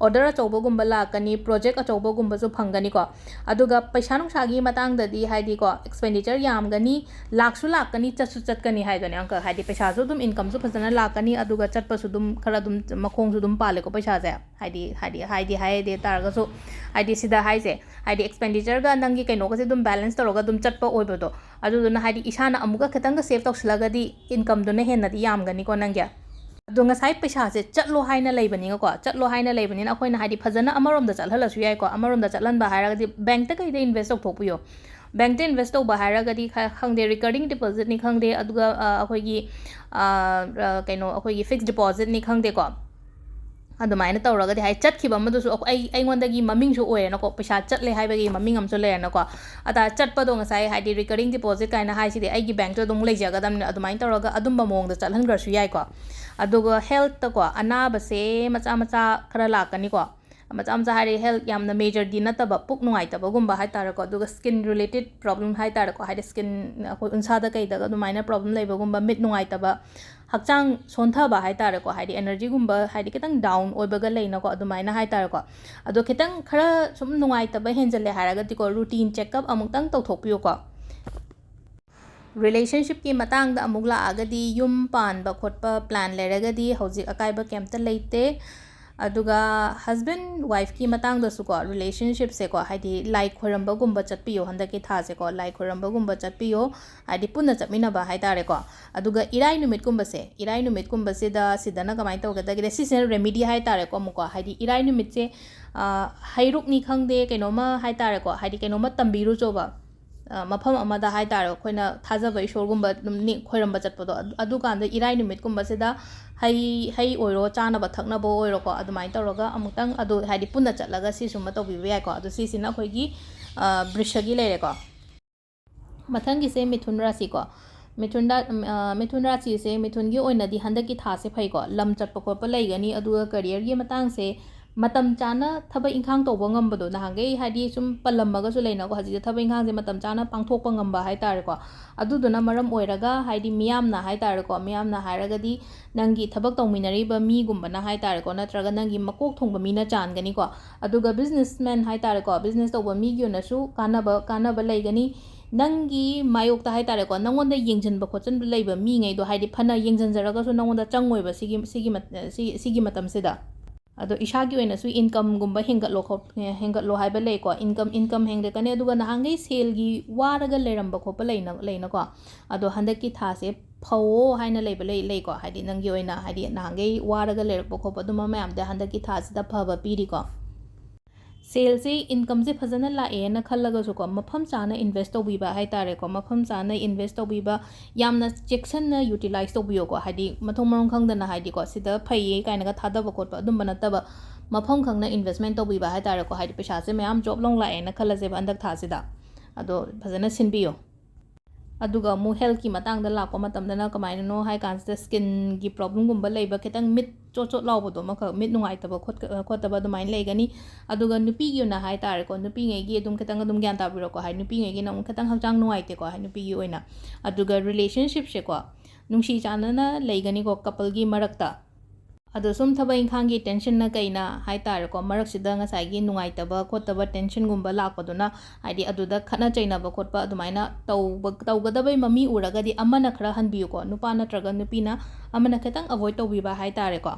ꯑꯣꯔꯗꯔ ꯑꯆꯧꯕꯒꯨꯝꯕ ꯂꯥꯛꯀꯅꯤ, ꯄ꯭ꯔꯣꯖꯦꯛ ꯑꯆꯧꯕꯒꯨꯝꯕꯁꯨ ꯐꯪꯒꯅꯤꯀꯣ꯫ ꯑꯗꯨꯒ ꯄꯩꯁꯥ ꯅꯨꯡꯁꯥꯒꯤ ꯃꯇꯥꯡꯗꯗꯤ ꯍꯥꯏꯗꯤꯀꯣ, ꯑꯦꯛꯁꯄꯦꯟꯗꯤꯆꯔ ꯌꯥꯝꯒꯅꯤ, ꯂꯥꯛꯁꯨ ꯂꯥꯛꯀꯅꯤ, ꯆꯠꯁꯨ ꯆꯠꯀꯅꯤ ꯍꯥꯏꯗꯨꯅꯦ ꯑꯪꯀꯜ꯫ ꯍꯥꯏꯗꯤ ꯄꯩꯁꯥꯁꯨ ꯑꯗꯨꯝ, ꯏꯟꯀꯝꯁꯨ ꯐꯖꯅ ꯂꯥꯛꯀꯅꯤ, ꯑꯗꯨꯒ ꯆꯠꯄꯁꯨ ꯑꯗꯨꯝ ꯈꯔ ꯑꯗꯨꯝ ꯃꯈꯣꯡꯁꯨ ꯑꯗꯨꯝ ꯄꯥꯜꯂꯦꯀꯣ ꯄꯩꯁꯥꯁꯦ꯫ ꯍꯥꯏꯗꯤ ꯍꯥꯏꯗꯤ ꯍꯥꯏꯗꯤ ꯍꯥꯏꯗꯦ ꯇꯥꯔꯒꯁꯨ, ꯍꯥꯏꯗꯤ ꯁꯤꯗ ꯍꯥꯏꯁꯦ, ꯍꯥꯏꯗꯤ ꯑꯦꯛꯁꯄꯦꯟꯗꯤꯆꯔꯒ ꯅꯪꯒꯤ ꯀꯩꯅꯣꯒꯁꯦ ꯑꯗꯨꯝ ꯕꯦꯂꯦꯟꯁ ꯇꯧꯔꯒ ꯑꯗꯨꯝ ꯆꯠꯄ ꯑꯣꯏꯕꯗꯣ꯫ ꯑꯗꯨꯗꯨꯅ ꯍꯥꯏꯗꯤ ꯏꯁꯥꯅ ꯑꯃꯨꯛꯀ ꯈꯤꯇꯪꯒ ꯁꯦꯞ ꯇꯧꯁꯤꯜꯂꯒꯗꯤ ꯏꯟꯀꯝꯗꯨꯅ ꯍꯦꯟꯅꯗꯤ ꯌꯥꯝꯒꯅꯤꯀꯣ ꯅꯪꯒꯤ꯫ ꯑꯗꯣ ꯉꯁꯥꯏ ꯄꯩꯁꯥꯁꯦ ꯆꯠꯂꯣ ꯍꯥꯏꯅ ꯂꯩꯕꯅꯤꯅꯀꯣ, ꯆꯠꯂꯣ ꯍꯥꯏꯅ ꯂꯩꯕꯅꯤꯅ ꯑꯩꯈꯣꯏꯅ ꯍꯥꯏꯗꯤ ꯐꯖꯅ ꯑꯃꯔꯣꯝꯗ ꯆꯠꯍꯜꯂꯁꯨ ꯌꯥꯏꯀꯣ꯫ ꯑꯃꯔꯣꯝꯗ ꯆꯠꯍꯟꯕ ꯍꯥꯏꯔꯒꯗꯤ ꯕꯦꯡꯛꯇ ꯀꯩꯗ ꯏꯟꯚꯦꯁ ꯇꯧꯊꯣꯛꯄꯤꯌꯣ꯫ ꯕꯦꯡꯛꯇ ꯏꯟꯚꯦꯁ ꯇꯧꯕ ꯍꯥꯏꯔꯒꯗꯤ ꯈ-, ꯈꯪꯗꯦ, ꯔꯤꯀꯔꯤꯡ ꯗꯤꯄꯣꯖꯤꯠꯅꯤ ꯈꯪꯗꯦ, ꯑꯗꯨꯒ, ꯑ, ꯑꯩꯈꯣꯏꯒꯤ, ꯑ, ꯑ, ꯀꯩꯅꯣ, ꯑꯩꯈꯣꯏꯒꯤ ꯐꯤꯛꯁ ꯗꯤꯄꯣꯖꯤꯠꯅꯤ ꯈꯪꯗꯦꯀꯣ꯫ ꯑꯗꯨꯃꯥꯏꯅ ꯇꯧꯔꯒꯗꯤ ꯍꯥꯏ ꯆꯠꯈꯤꯕ ꯑꯃꯗꯨꯁꯨ ꯑꯩꯈꯣꯏ, ꯑꯩ, ꯑꯩꯉꯣꯟꯗꯒꯤ ꯃꯃꯤꯡꯁꯨ ꯑꯣꯏꯔꯦꯅꯀꯣ, ꯄꯩꯁꯥ ꯆꯠꯂꯦ ꯍꯥꯏꯕꯒꯤ ꯃꯃꯤꯡ ꯑꯃꯁꯨ ꯂꯩꯔꯦꯅꯀꯣ꯫ ꯑꯗ ꯆꯠꯄꯗꯣ ꯉꯁꯥꯏ ꯍꯥꯏꯗꯤ ꯔꯤꯀꯔꯤꯡ ꯗꯤꯄꯣꯖꯤꯠ ꯀꯥꯏꯅ ꯍꯥꯏꯁꯤꯗꯤ ꯑꯩꯒꯤ ꯕꯦꯡꯛꯇ ꯑꯗꯨꯝ ꯂꯩꯖꯒꯗꯕꯅꯤ, ꯑꯗꯨꯃꯥꯏꯅ ꯇꯧꯔꯒ ꯑꯗꯨꯝꯕ ꯃꯑꯣꯡꯗ ꯆꯠꯍꯟꯈ꯭ꯔꯁꯨ ꯌꯥꯏꯀꯣ꯫ ꯑꯗꯨꯒ ꯍꯦꯜꯠꯇꯀꯣ, ꯑꯅꯥꯕꯁꯦ ꯃꯆꯥ ꯃꯆꯥ ꯈꯔ ꯂꯥꯛꯀꯅꯤꯀꯣ꯫ ꯃꯆꯥ ꯃꯆꯥ ꯍꯥꯏꯔꯦ, ꯍꯦꯜꯠ ꯌꯥꯝꯅ ꯃꯦꯖꯔꯗꯤ ꯅꯠꯇꯕ, ꯄꯨꯛ ꯅꯨꯡꯉꯥꯏꯇꯕꯒꯨꯝꯕ ꯍꯥꯏ ꯇꯥꯔꯦꯀꯣ, ꯑꯗꯨꯒ ꯁ꯭ꯀꯤꯟ ꯔꯤꯂꯦꯇꯦꯠ ꯄ꯭ꯔꯣꯕ꯭ꯂꯦꯝ ꯍꯥꯏ ꯇꯥꯔꯦꯀꯣ, ꯍꯥꯏꯗꯤ ꯁ꯭ꯀꯤꯟ ꯑꯩꯈꯣꯏ ꯎꯟꯁꯥꯗ ꯀꯩꯗꯒ ꯑꯗꯨꯃꯥꯏꯅ ꯄ꯭ꯔꯣꯕ꯭ꯂꯦꯝ ꯂꯩꯕꯒꯨꯝꯕ, ꯃꯤꯠ ꯅꯨꯡꯉꯥꯏꯇꯕ, ꯍꯛꯆꯥꯡ ꯁꯣꯟꯊꯕ ꯍꯥꯏ ꯇꯥꯔꯦꯀꯣ, ꯍꯥꯏꯗꯤ ꯑꯦꯅꯔꯖꯤꯒꯨꯝꯕ ꯍꯥꯏꯗꯤ ꯈꯤꯇꯪ ꯗꯥꯎꯟ ꯑꯣꯏꯕꯒ ꯂꯩꯅꯀꯣ, ꯑꯗꯨꯃꯥꯏꯅ ꯍꯥꯏ ꯇꯥꯔꯦꯀꯣ꯫ ꯑꯗꯣ ꯈꯤꯇꯪ ꯈꯔ ꯁꯨꯝ ꯅꯨꯡꯉꯥꯏꯇꯕ ꯍꯦꯟꯖꯜꯂꯦ ꯍꯥꯏꯔꯒꯗꯤꯀꯣ, ꯔꯨꯇꯤꯟ ꯆꯦꯛꯀꯞ ꯑꯃꯨꯛꯇꯪ ꯇꯧꯊꯣꯛꯄꯤꯌꯨꯀꯣ꯫ ꯔꯤꯂꯦꯁꯟꯁꯤꯞꯀꯤ ꯃꯇꯥꯡꯗ ꯑꯃꯨꯛ ꯂꯥꯛꯑꯒꯗꯤ, ꯌꯨꯝ ꯄꯥꯟꯕ ꯈꯣꯠꯄ ꯄ꯭ꯂꯥꯟ ꯂꯩꯔꯒꯗꯤ ꯍꯧꯖꯤꯛ ꯑꯀꯥꯏꯕ ꯀꯩꯝꯇ ꯂꯩꯇꯦ꯫ ꯑꯗꯨꯒ ꯍꯁꯕꯦꯟ ꯋꯥꯏꯐꯀꯤ ꯃꯇꯥꯡꯗꯁꯨꯀꯣ, ꯔꯤꯂꯦꯁꯟꯁꯤꯞꯁꯦꯀꯣ, ꯍꯥꯏꯗꯤ ꯂꯥꯏ ꯈꯣꯏꯔꯝꯕꯒꯨꯝꯕ ꯆꯠꯄꯤꯌꯣ ꯍꯟꯗꯛꯀꯤ ꯊꯥꯁꯦꯀꯣ, ꯂꯥꯏ ꯈꯣꯏꯔꯝꯕꯒꯨꯝꯕ ꯆꯠꯄꯤꯌꯣ, ꯍꯥꯏꯗꯤ ꯄꯨꯟꯅ ꯆꯠꯃꯤꯟꯅꯕ ꯍꯥꯏ ꯇꯥꯔꯦꯀꯣ꯫ ꯑꯗꯨꯒ ꯏꯔꯥꯏ ꯅꯨꯃꯤꯠꯀꯨꯝꯕꯁꯦ, ꯏꯔꯥꯏ ꯅꯨꯃꯤꯠꯀꯨꯝꯕꯁꯤꯗ ꯁꯤꯗꯅ ꯀꯃꯥꯏꯅ ꯇꯧꯒꯗꯒꯦꯗ, ꯁꯤꯁꯤꯅ ꯔꯦꯃꯤꯗꯤ ꯍꯥꯏ ꯇꯥꯔꯦꯀꯣ ꯑꯃꯨꯛꯀꯣ, ꯍꯥꯏꯗꯤ ꯏꯔꯥꯏ ꯅꯨꯃꯤꯠꯁꯦ, ꯑ, ꯍꯩꯔꯨꯛꯅꯤ ꯈꯪꯗꯦ, ꯀꯩꯅꯣꯝꯃ ꯍꯥꯏ ꯇꯥꯔꯦꯀꯣ, ꯍꯥꯏꯗꯤ ꯀꯩꯅꯣꯝꯃ ꯇꯝꯕꯤꯔꯨꯆꯣꯕ꯫ ꯑ, ꯃꯐꯝ ꯑꯃꯗ ꯍꯥꯏ ꯇꯥꯔꯦ, ꯑꯩꯈꯣꯏꯅ ꯊꯥꯖꯕ ꯏꯁꯣꯔꯒꯨꯝꯕ ꯑꯗꯨꯝ ꯅꯤꯡ-, ꯈꯣꯏꯔꯝꯕ ꯆꯠꯄꯗꯣ, ꯑꯗꯨ, ꯑꯗꯨꯀꯥꯟꯗ ꯏꯔꯥꯏ ꯅꯨꯃꯤꯠꯀꯨꯝꯕꯁꯤꯗ ꯍꯩ, ꯍꯩ ꯑꯣꯏꯔꯣ, ꯆꯥꯅꯕ ꯊꯛꯅꯕ ꯑꯣꯏꯔꯣꯀꯣ, ꯑꯗꯨꯃꯥꯏꯅ ꯇꯧꯔꯒ ꯑꯃꯨꯛꯇꯪ ꯑꯗꯨ, ꯍꯥꯏꯗꯤ, ꯄꯨꯟꯅ ꯆꯠꯂꯒ ꯁꯤꯁꯨꯃ ꯇꯧꯕꯤꯕ ꯌꯥꯏꯀꯣ꯫ ꯑꯗꯣ ꯁꯤꯁꯤꯅ ꯑꯩꯈꯣꯏꯒꯤ, ꯑ, ꯕ꯭ꯔꯤꯁꯒꯤ ꯂꯩꯔꯦꯀꯣ꯫ ꯃꯊꯪꯒꯤꯁꯦ ꯃꯤꯊꯨꯟ ꯔꯥꯁꯤꯀꯣ꯫ ꯃꯤꯊꯨꯟ ꯔꯥ-, ꯑ, ꯃꯤꯊꯨꯟ ꯔꯥꯁꯤꯁꯦ ꯃꯤꯊꯨꯟꯒꯤ ꯑꯣꯏꯅꯗꯤ ꯍꯟꯗꯛꯀꯤ ꯊꯥꯁꯦ ꯐꯩꯀꯣ꯫ ꯂꯝ ꯆꯠꯄ ꯈꯣꯠꯄ ꯂꯩꯒꯅꯤ, ꯑꯗꯨꯒ careerꯒꯤ ꯃꯇꯥꯡꯁꯦ ꯃꯇꯝ ꯆꯥꯅ ꯊꯕꯛ ꯏꯪꯈꯥꯡ ꯇꯧꯕ ꯉꯝꯕꯗꯣ, ꯅꯍꯥꯟꯈꯩ ꯍꯥꯏꯗꯤ ꯁꯨꯝ ꯄꯜꯂꯝꯃꯒꯁꯨ ꯂꯩꯅꯀꯣ, ꯍꯧꯖꯤꯛꯇꯤ ꯊꯕꯛ ꯏꯪꯈꯥꯡꯁꯦ ꯃꯇꯝ ꯆꯥꯅ ꯄꯥꯡꯊꯣꯛꯄ ꯉꯝꯕ ꯍꯥꯏ ꯇꯥꯔꯦꯀꯣ꯫ ꯑꯗꯨꯗꯨꯅ ꯃꯔꯝ ꯑꯣꯏꯔꯒ, ꯍꯥꯏꯗꯤ ꯃꯤꯌꯥꯝꯅ ꯍꯥꯏ ꯇꯥꯔꯦꯀꯣ, ꯃꯤꯌꯥꯝꯅ ꯍꯥꯏꯔꯒꯗꯤ ꯅꯪꯒꯤ ꯊꯕꯛ ꯇꯧꯃꯤꯟꯅꯔꯤꯕ ꯃꯤꯒꯨꯝꯕꯅ ꯍꯥꯏ ꯇꯥꯔꯦꯀꯣ, ꯅꯠꯇ꯭ꯔꯒ ꯅꯪꯒꯤ ꯃꯀꯣꯛ ꯊꯣꯡꯕ ꯃꯤꯅ ꯆꯥꯟꯒꯅꯤꯀꯣ꯫ ꯑꯗꯨꯒ businessman ꯍꯥꯏ ꯇꯥꯔꯦꯀꯣ, business ꯇꯧꯕ ꯃꯤꯒꯤ ꯑꯣꯏꯅꯁꯨ ꯀꯥꯟꯅꯕ, ꯀꯥꯟꯅꯕ ꯂꯩꯒꯅꯤ꯫ ꯅꯪꯒꯤ ꯃꯥꯌꯣꯛꯇ ꯍꯥꯏ ꯇꯥꯔꯦꯀꯣ, ꯅꯪꯉꯣꯟꯗ ꯌꯦꯡꯁꯤꯟꯕ ꯈꯣꯠꯆꯤꯟꯕ ꯂꯩꯕ ꯃꯤꯉꯩꯗꯣ, ꯍꯥꯏꯗꯤ ꯐꯅ ꯌꯦꯡꯁꯤꯟꯖꯔꯒꯁꯨ ꯅꯪꯉꯣꯟꯗ ꯆꯪꯉꯣꯏꯕ ꯁꯤꯒꯤ, ꯁꯤꯒꯤ ꯃꯠ-, ꯁꯤ-, ꯁꯤꯒꯤ ꯃꯇꯝꯁꯤꯗ꯫ ꯑꯗꯣ ꯏꯁꯥꯒꯤ ꯑꯣꯏꯅꯁꯨ incomeꯒꯨꯝꯕ ꯍꯦꯟꯒꯠꯂꯣ ꯈꯣꯠ-, ꯍꯦꯟꯒꯠꯂꯣ ꯍꯥꯏꯕ ꯂꯩꯀꯣ꯫ Income, income ꯍꯦꯟꯒꯠꯀꯅꯤ꯫ ꯑꯗꯨꯒ ꯅꯍꯥꯟꯈꯩ ꯁꯦꯜꯒꯤ ꯋꯥꯔꯒ ꯂꯩꯔꯝꯕ ꯈꯣꯠꯄ ꯂꯩꯅ-, ꯂꯩꯅꯀꯣ꯫ ꯑꯗꯣ ꯍꯟꯗꯛꯀꯤ ꯊꯥꯁꯦ ꯐꯧꯑꯣ ꯍꯥꯏꯅ ꯂꯩꯕ ꯂꯩ-, ꯂꯩꯀꯣ꯫ ꯍꯥꯏꯗꯤ ꯅꯪꯒꯤ ꯑꯣꯏꯅ, ꯍꯥꯏꯗꯤ ꯅꯍꯥꯟꯈꯩ ꯋꯥꯔꯒ ꯂꯩꯔꯛꯄ ꯈꯣꯠꯄ ꯑꯗꯨꯝꯕ ꯃꯌꯥꯝꯗꯣ ꯍꯟꯗꯛꯀꯤ ꯊꯥꯁꯤꯗ ꯐꯕ ꯄꯤꯔꯤꯀꯣ꯫ ꯁꯦꯜꯁꯦ, incomeꯁꯦ ꯐꯖꯅ ꯂꯥꯛꯑꯦꯅ ꯈꯜꯂꯒꯁꯨꯀꯣ, ꯃꯐꯝ ꯆꯥꯅ invest ꯇꯧꯕꯤꯕ ꯍꯥꯏ ꯇꯥꯔꯦꯀꯣ, ꯃꯐꯝ ꯆꯥꯅ invest ꯇꯧꯕꯤꯕ, ꯌꯥꯝꯅ ꯆꯦꯛꯁꯤꯟꯅ utilize ꯇꯧꯕꯤꯌꯣꯀꯣ꯫ ꯍꯥꯏꯗꯤ ꯃꯊꯣꯡ ꯃꯔꯝ ꯈꯪꯗꯅ, ꯍꯥꯏꯗꯤꯀꯣ, ꯁꯤꯗ ꯐꯩꯌꯦ ꯀꯥꯏꯅꯒ ꯊꯥꯗꯕ ꯈꯣꯠꯄ ꯑꯗꯨꯝꯕ ꯅꯠꯇꯕ, ꯃꯐꯝ ꯈꯪꯅ investment ꯇꯧꯕꯤꯕ ꯍꯥꯏ ꯇꯥꯔꯦꯀꯣ꯫ ꯍꯥꯏꯗꯤ ꯄꯩꯁꯥꯁꯦ ꯃꯌꯥꯝ ꯖꯣꯕ ꯂꯥꯎ ꯂꯥꯛꯑꯦꯅ ꯈꯜꯂꯁꯦꯕ ꯍꯟꯗꯛ ꯊꯥꯁꯤꯗ, ꯑꯗꯣ ꯐꯖꯅ ꯁꯤꯟꯕꯤꯌꯣ꯫ ꯑꯗꯨꯒ ꯑꯃꯨꯛ healthꯀꯤ ꯃꯇꯥꯡꯗ ꯂꯥꯛꯄ ꯃꯇꯝꯗꯅ ꯀꯃꯥꯏꯅꯅꯣ ꯍꯥꯏ ꯀꯥꯟꯁꯤꯗ, skinꯒꯤ problemꯒꯨꯝꯕ ꯂꯩꯕ, ꯈꯤꯇꯪ ꯃꯤꯠ ꯆꯣꯠ ꯆꯣꯠ ꯂꯥꯎꯕꯗꯣ ꯑꯃꯈꯛ, ꯃꯤꯠ ꯅꯨꯡꯉꯥꯏꯇꯕ ꯈꯣꯠ-, ꯈꯣꯠꯇꯕ ꯑꯗꯨꯃꯥꯏꯅ ꯂꯩꯒꯅꯤ꯫ ꯑꯗꯨꯒ ꯅꯨꯄꯤꯒꯤ ꯑꯣꯏꯅ ꯍꯥꯏ ꯇꯥꯔꯦꯀꯣ, ꯅꯨꯄꯤꯉꯩꯒꯤ ꯑꯗꯨꯝ ꯈꯤꯇꯪ ꯑꯗꯨꯝ ꯒ꯭ꯌꯥꯟ ꯇꯥꯕꯤꯔꯣꯀꯣ꯫ ꯍꯥꯏ, ꯅꯨꯄꯤꯉꯩꯒꯤꯅ ꯑꯃꯨꯛ ꯈꯤꯇꯪ ꯍꯛꯆꯥꯡ ꯅꯨꯡꯉꯥꯏꯇꯦꯀꯣ, ꯍꯥꯏ, ꯅꯨꯄꯤꯒꯤ ꯑꯣꯏꯅ꯫ ꯑꯗꯨꯒ relationshipꯁꯦꯀꯣ, ꯅꯨꯡꯁꯤ ꯆꯥꯟꯅꯅ ꯂꯩꯒꯅꯤꯀꯣ coupleꯒꯤ ꯃꯔꯛꯇ꯫ ꯑꯗꯣ ꯁꯨꯝ ꯊꯕꯛ ꯏꯪꯈꯥꯡꯒꯤ tensionꯅ ꯀꯩꯅ ꯍꯥꯏ ꯇꯥꯔꯦꯀꯣ, ꯃꯔꯛꯁꯤꯗ ꯉꯁꯥꯏꯒꯤ ꯅꯨꯡꯉꯥꯏꯇꯕ ꯈꯣꯠꯇꯕ tensionꯒꯨꯝꯕ ꯂꯥꯛꯄꯗꯨꯅ, ꯍꯥꯏꯗꯤ ꯑꯗꯨꯗ ꯈꯠꯅ ꯆꯩꯅꯕ ꯈꯣꯠꯄ ꯑꯗꯨꯃꯥꯏꯅ ꯇꯧꯕ, ꯇꯧꯒꯗꯕꯩ ꯃꯃꯤ ꯎꯔꯒꯗꯤ ꯑꯃꯅ ꯈꯔ ꯍꯟꯕꯤꯌꯨꯀꯣ, ꯅꯨꯄꯥ ꯅꯠꯇ꯭ꯔꯒ ꯅꯨꯄꯤꯅ ꯑꯃꯅ ꯈꯤꯇꯪ avoid ꯇꯧꯕꯤꯕ ꯍꯥꯏ ꯇꯥꯔꯦꯀꯣ꯫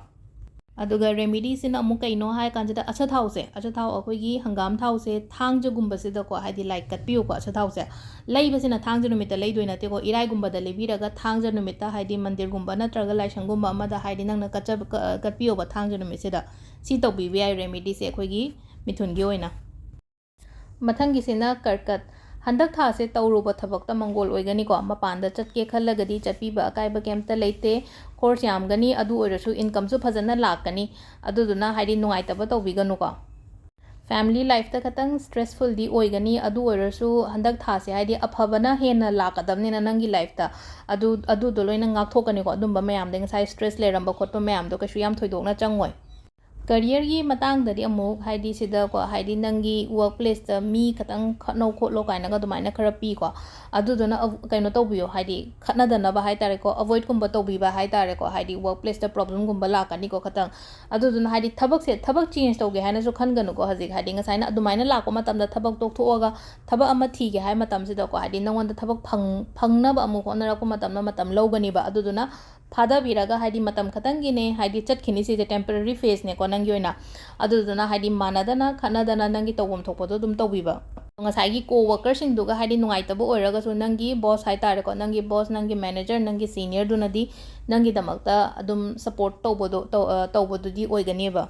ꯑꯗꯨꯒ remedyꯁꯤꯅ ꯑꯃꯨꯛ ꯀꯩꯅꯣ ꯍꯥꯏ ꯀꯥꯟꯁꯤꯗ, ꯑꯆꯥꯊꯥꯎꯁꯦ, ꯑꯆꯥꯊꯥꯎ ꯑꯩꯈꯣꯏꯒꯤ ꯍꯪꯒꯥꯝ ꯊꯥꯎꯁꯦ ꯊꯥꯡꯖꯒꯨꯝꯕꯁꯤꯗꯀꯣ, ꯍꯥꯏꯗꯤ ꯂꯥꯏ ꯀꯠꯄꯤꯌꯨꯀꯣ꯫ ꯑꯆꯥꯊꯥꯎꯁꯦ ꯂꯩꯕꯁꯤꯅ ꯊꯥꯡꯖ ꯅꯨꯃꯤꯠꯇ ꯂꯩꯗꯣꯏ ꯅꯠꯇꯦꯀꯣ, ꯏꯔꯥꯏꯒꯨꯝꯕꯗ ꯂꯩꯕꯤꯔꯒ ꯊꯥꯡꯖ ꯅꯨꯃꯤꯠꯇ, ꯍꯥꯏꯗꯤ ꯃꯟꯗꯤꯔꯒꯨꯝꯕ ꯅꯠꯇ꯭ꯔꯒ ꯂꯥꯏꯁꯪꯒꯨꯝꯕ ꯑꯃꯗ, ꯍꯥꯏꯗꯤ ꯅꯪꯅ ꯀꯠꯆꯕ-, ꯀ-, ꯀꯠꯄꯤꯌꯣꯕ ꯊꯥꯡꯖ ꯅꯨꯃꯤꯠꯁꯤꯗ꯫ ꯁꯤ ꯇꯧꯕꯤꯕ ꯌꯥꯏ remedyꯁꯦ ꯑꯩꯈꯣꯏꯒꯤ ꯃꯤꯊꯨꯟꯒꯤ ꯑꯣꯏꯅ꯫ ꯃꯊꯪꯒꯤꯁꯤꯅ ꯀꯔꯀꯠ꯫ ꯍꯟꯗꯛ ꯊꯥꯁꯦ ꯇꯧꯔꯨꯕ ꯊꯕꯛꯇ ꯃꯪꯒꯣꯜ ꯑꯣꯏꯒꯅꯤꯀꯣ꯫ ꯃꯄꯥꯟꯗ ꯆꯠꯀꯦ ꯈꯜꯂꯒꯗꯤ ꯆꯠꯄꯤꯕ ꯑꯀꯥꯏꯕ ꯀꯩꯝꯇ ꯂꯩꯇꯦ꯫ ꯈꯣꯔꯁ ꯌꯥꯝꯒꯅꯤ, ꯑꯗꯨ ꯑꯣꯏꯔꯁꯨ ꯏꯟꯀꯝꯁꯨ ꯐꯖꯅ ꯂꯥꯛꯀꯅꯤ꯫ ꯑꯗꯨꯗꯨꯅ ꯍꯥꯏꯗꯤ ꯅꯨꯡꯉꯥꯏꯇꯕ ꯇꯧꯕꯤꯒꯅꯨꯀꯣ꯫ ꯐꯦꯃꯤꯂꯤ ꯂꯥꯏꯐꯇ ꯈꯇꯪ ꯁ꯭ꯇ꯭ꯔꯦꯁꯐꯨꯜꯗꯤ ꯑꯣꯏꯒꯅꯤ, ꯑꯗꯨ ꯑꯣꯏꯔꯁꯨ ꯍꯟꯗꯛ ꯊꯥꯁꯦ ꯍꯥꯏꯗꯤ ꯑꯐꯕꯅ ꯍꯦꯟꯅ ꯂꯥꯛꯀꯗꯕꯅꯤꯅ ꯅꯪꯒꯤ ꯂꯥꯏꯐꯇ ꯑꯗꯨ, ꯑꯗꯨꯗꯣ ꯂꯣꯏꯅ ꯉꯥꯛꯊꯣꯛꯀꯅꯤꯀꯣ꯫ ꯑꯗꯨꯝꯕ ꯃꯌꯥꯝꯗꯩ, ꯉꯁꯥꯏ ꯁ꯭ꯇ꯭ꯔꯦꯁ ꯂꯩꯔꯝꯕ ꯈꯣꯠꯄ ꯃꯌꯥꯝꯗꯣ ꯀꯩꯁꯨ ꯌꯥꯝ ꯊꯣꯏꯗꯣꯛꯅ ꯆꯪꯉꯣꯏ꯫ ꯀꯦꯔꯤꯌꯔꯒꯤ ꯃꯇꯥꯡꯗꯗꯤ ꯑꯃꯨꯛ ꯍꯥꯏꯗꯤ ꯁꯤꯗꯀꯣ, ꯍꯥꯏꯗꯤ ꯅꯪꯒꯤ ꯋꯥꯔꯛ ꯄ꯭ꯂꯦꯁꯇ ꯃꯤ ꯈꯇꯪ ꯈꯠꯅꯧ ꯈꯣꯠꯂꯣ ꯀꯥꯏꯅꯒ ꯑꯗꯨꯃꯥꯏꯅ ꯈꯔ ꯄꯤꯀꯣ꯫ ꯑꯗꯨꯗꯨꯅ ꯑꯕ-, ꯀꯩꯅꯣ ꯇꯧꯕꯤꯌꯣ, ꯍꯥꯏꯗꯤ ꯈꯠꯅꯗꯅꯕ ꯍꯥꯏ ꯇꯥꯔꯦꯀꯣ, ꯑꯦꯚꯣꯏꯗꯀꯨꯝꯕ ꯇꯧꯕꯤꯕ ꯍꯥꯏ ꯇꯥꯔꯦꯀꯣ꯫ ꯍꯥꯏꯗꯤ ꯋꯥꯔꯛ ꯄ꯭ꯂꯦꯁꯇ ꯄ꯭ꯔꯣꯕ꯭ꯂꯦꯝꯒꯨꯝꯕ ꯂꯥꯛꯀꯅꯤꯀꯣ ꯈꯇꯪ꯫ ꯑꯗꯨꯗꯨꯅ ꯍꯥꯏꯗꯤ ꯊꯕꯛꯁꯦ, ꯊꯕꯛ ꯆꯦꯟꯖ ꯇꯧꯒꯦ ꯍꯥꯏꯅꯁꯨ ꯈꯟꯒꯅꯨꯀꯣ꯫ ꯍꯧꯖꯤꯛ ꯍꯥꯏꯗꯤ ꯉꯁꯥꯏꯅ ꯑꯗꯨꯃꯥꯏꯅ ꯂꯥꯛꯄ ꯃꯇꯝꯗ ꯊꯕꯛ ꯇꯣꯛꯊꯣꯛꯑꯒ ꯊꯕꯛ ꯑꯃ ꯊꯤꯒꯦ ꯍꯥꯏ ꯃꯇꯝꯁꯤꯗꯀꯣ, ꯍꯥꯏꯗꯤ ꯅꯪꯉꯣꯟꯗ ꯊꯕꯛ ꯐꯪ-, ꯐꯪꯅꯕ ꯑꯃꯨꯛ ꯍꯣꯠꯅꯔꯛꯄ ꯃꯇꯝꯗ ꯃꯇꯝ ꯂꯧꯒꯅꯤꯕ꯫ ꯑꯗꯨꯗꯨꯅ ꯊꯥꯗꯕꯤꯔꯒ ꯍꯥꯏꯗꯤ ꯃꯇꯝ ꯈꯇꯪꯒꯤꯅꯦ, ꯍꯥꯏꯗꯤ ꯆꯠꯈꯤꯅꯤ ꯁꯤꯁꯦ, ꯇꯦꯝꯄꯔꯔꯤ ꯐꯦꯖꯅꯦꯀꯣ ꯅꯪꯒꯤ ꯑꯣꯏꯅ꯫ ꯑꯗꯨꯗꯨꯅ ꯍꯥꯏꯗꯤ ꯃꯥꯟꯅꯗꯅ ꯈꯠꯅꯗꯅ ꯅꯪꯒꯤ ꯇꯧꯐꯝ ꯊꯣꯛꯄꯗꯣ ꯑꯗꯨꯝ ꯇꯧꯕꯤꯕ꯫ ꯉꯁꯥꯏꯒꯤ ꯀꯣ ꯋꯥꯔꯀꯔꯁꯤꯡꯗꯨꯒ ꯍꯥꯏꯗꯤ ꯅꯨꯡꯉꯥꯏꯇꯕ ꯑꯣꯏꯔꯒꯁꯨ ꯅꯪꯒꯤ ꯕꯣꯁ ꯍꯥꯏ ꯇꯥꯔꯦꯀꯣ, ꯅꯪꯒꯤ ꯕꯣꯁ, ꯅꯪꯒꯤ ꯃꯦꯅꯦꯖꯔ, ꯅꯪꯒꯤ ꯁꯤꯅꯤꯌꯔꯗꯨꯅꯗꯤ ꯅꯪꯒꯤꯗꯃꯛꯇ ꯑꯗꯨꯝ ꯁꯄꯣꯔꯠ ꯇꯧꯕꯗꯣ, ꯇꯧ-, ꯑ, ꯇꯧꯕꯗꯨꯗꯤ ꯑꯣꯏꯒꯅꯦꯕ꯫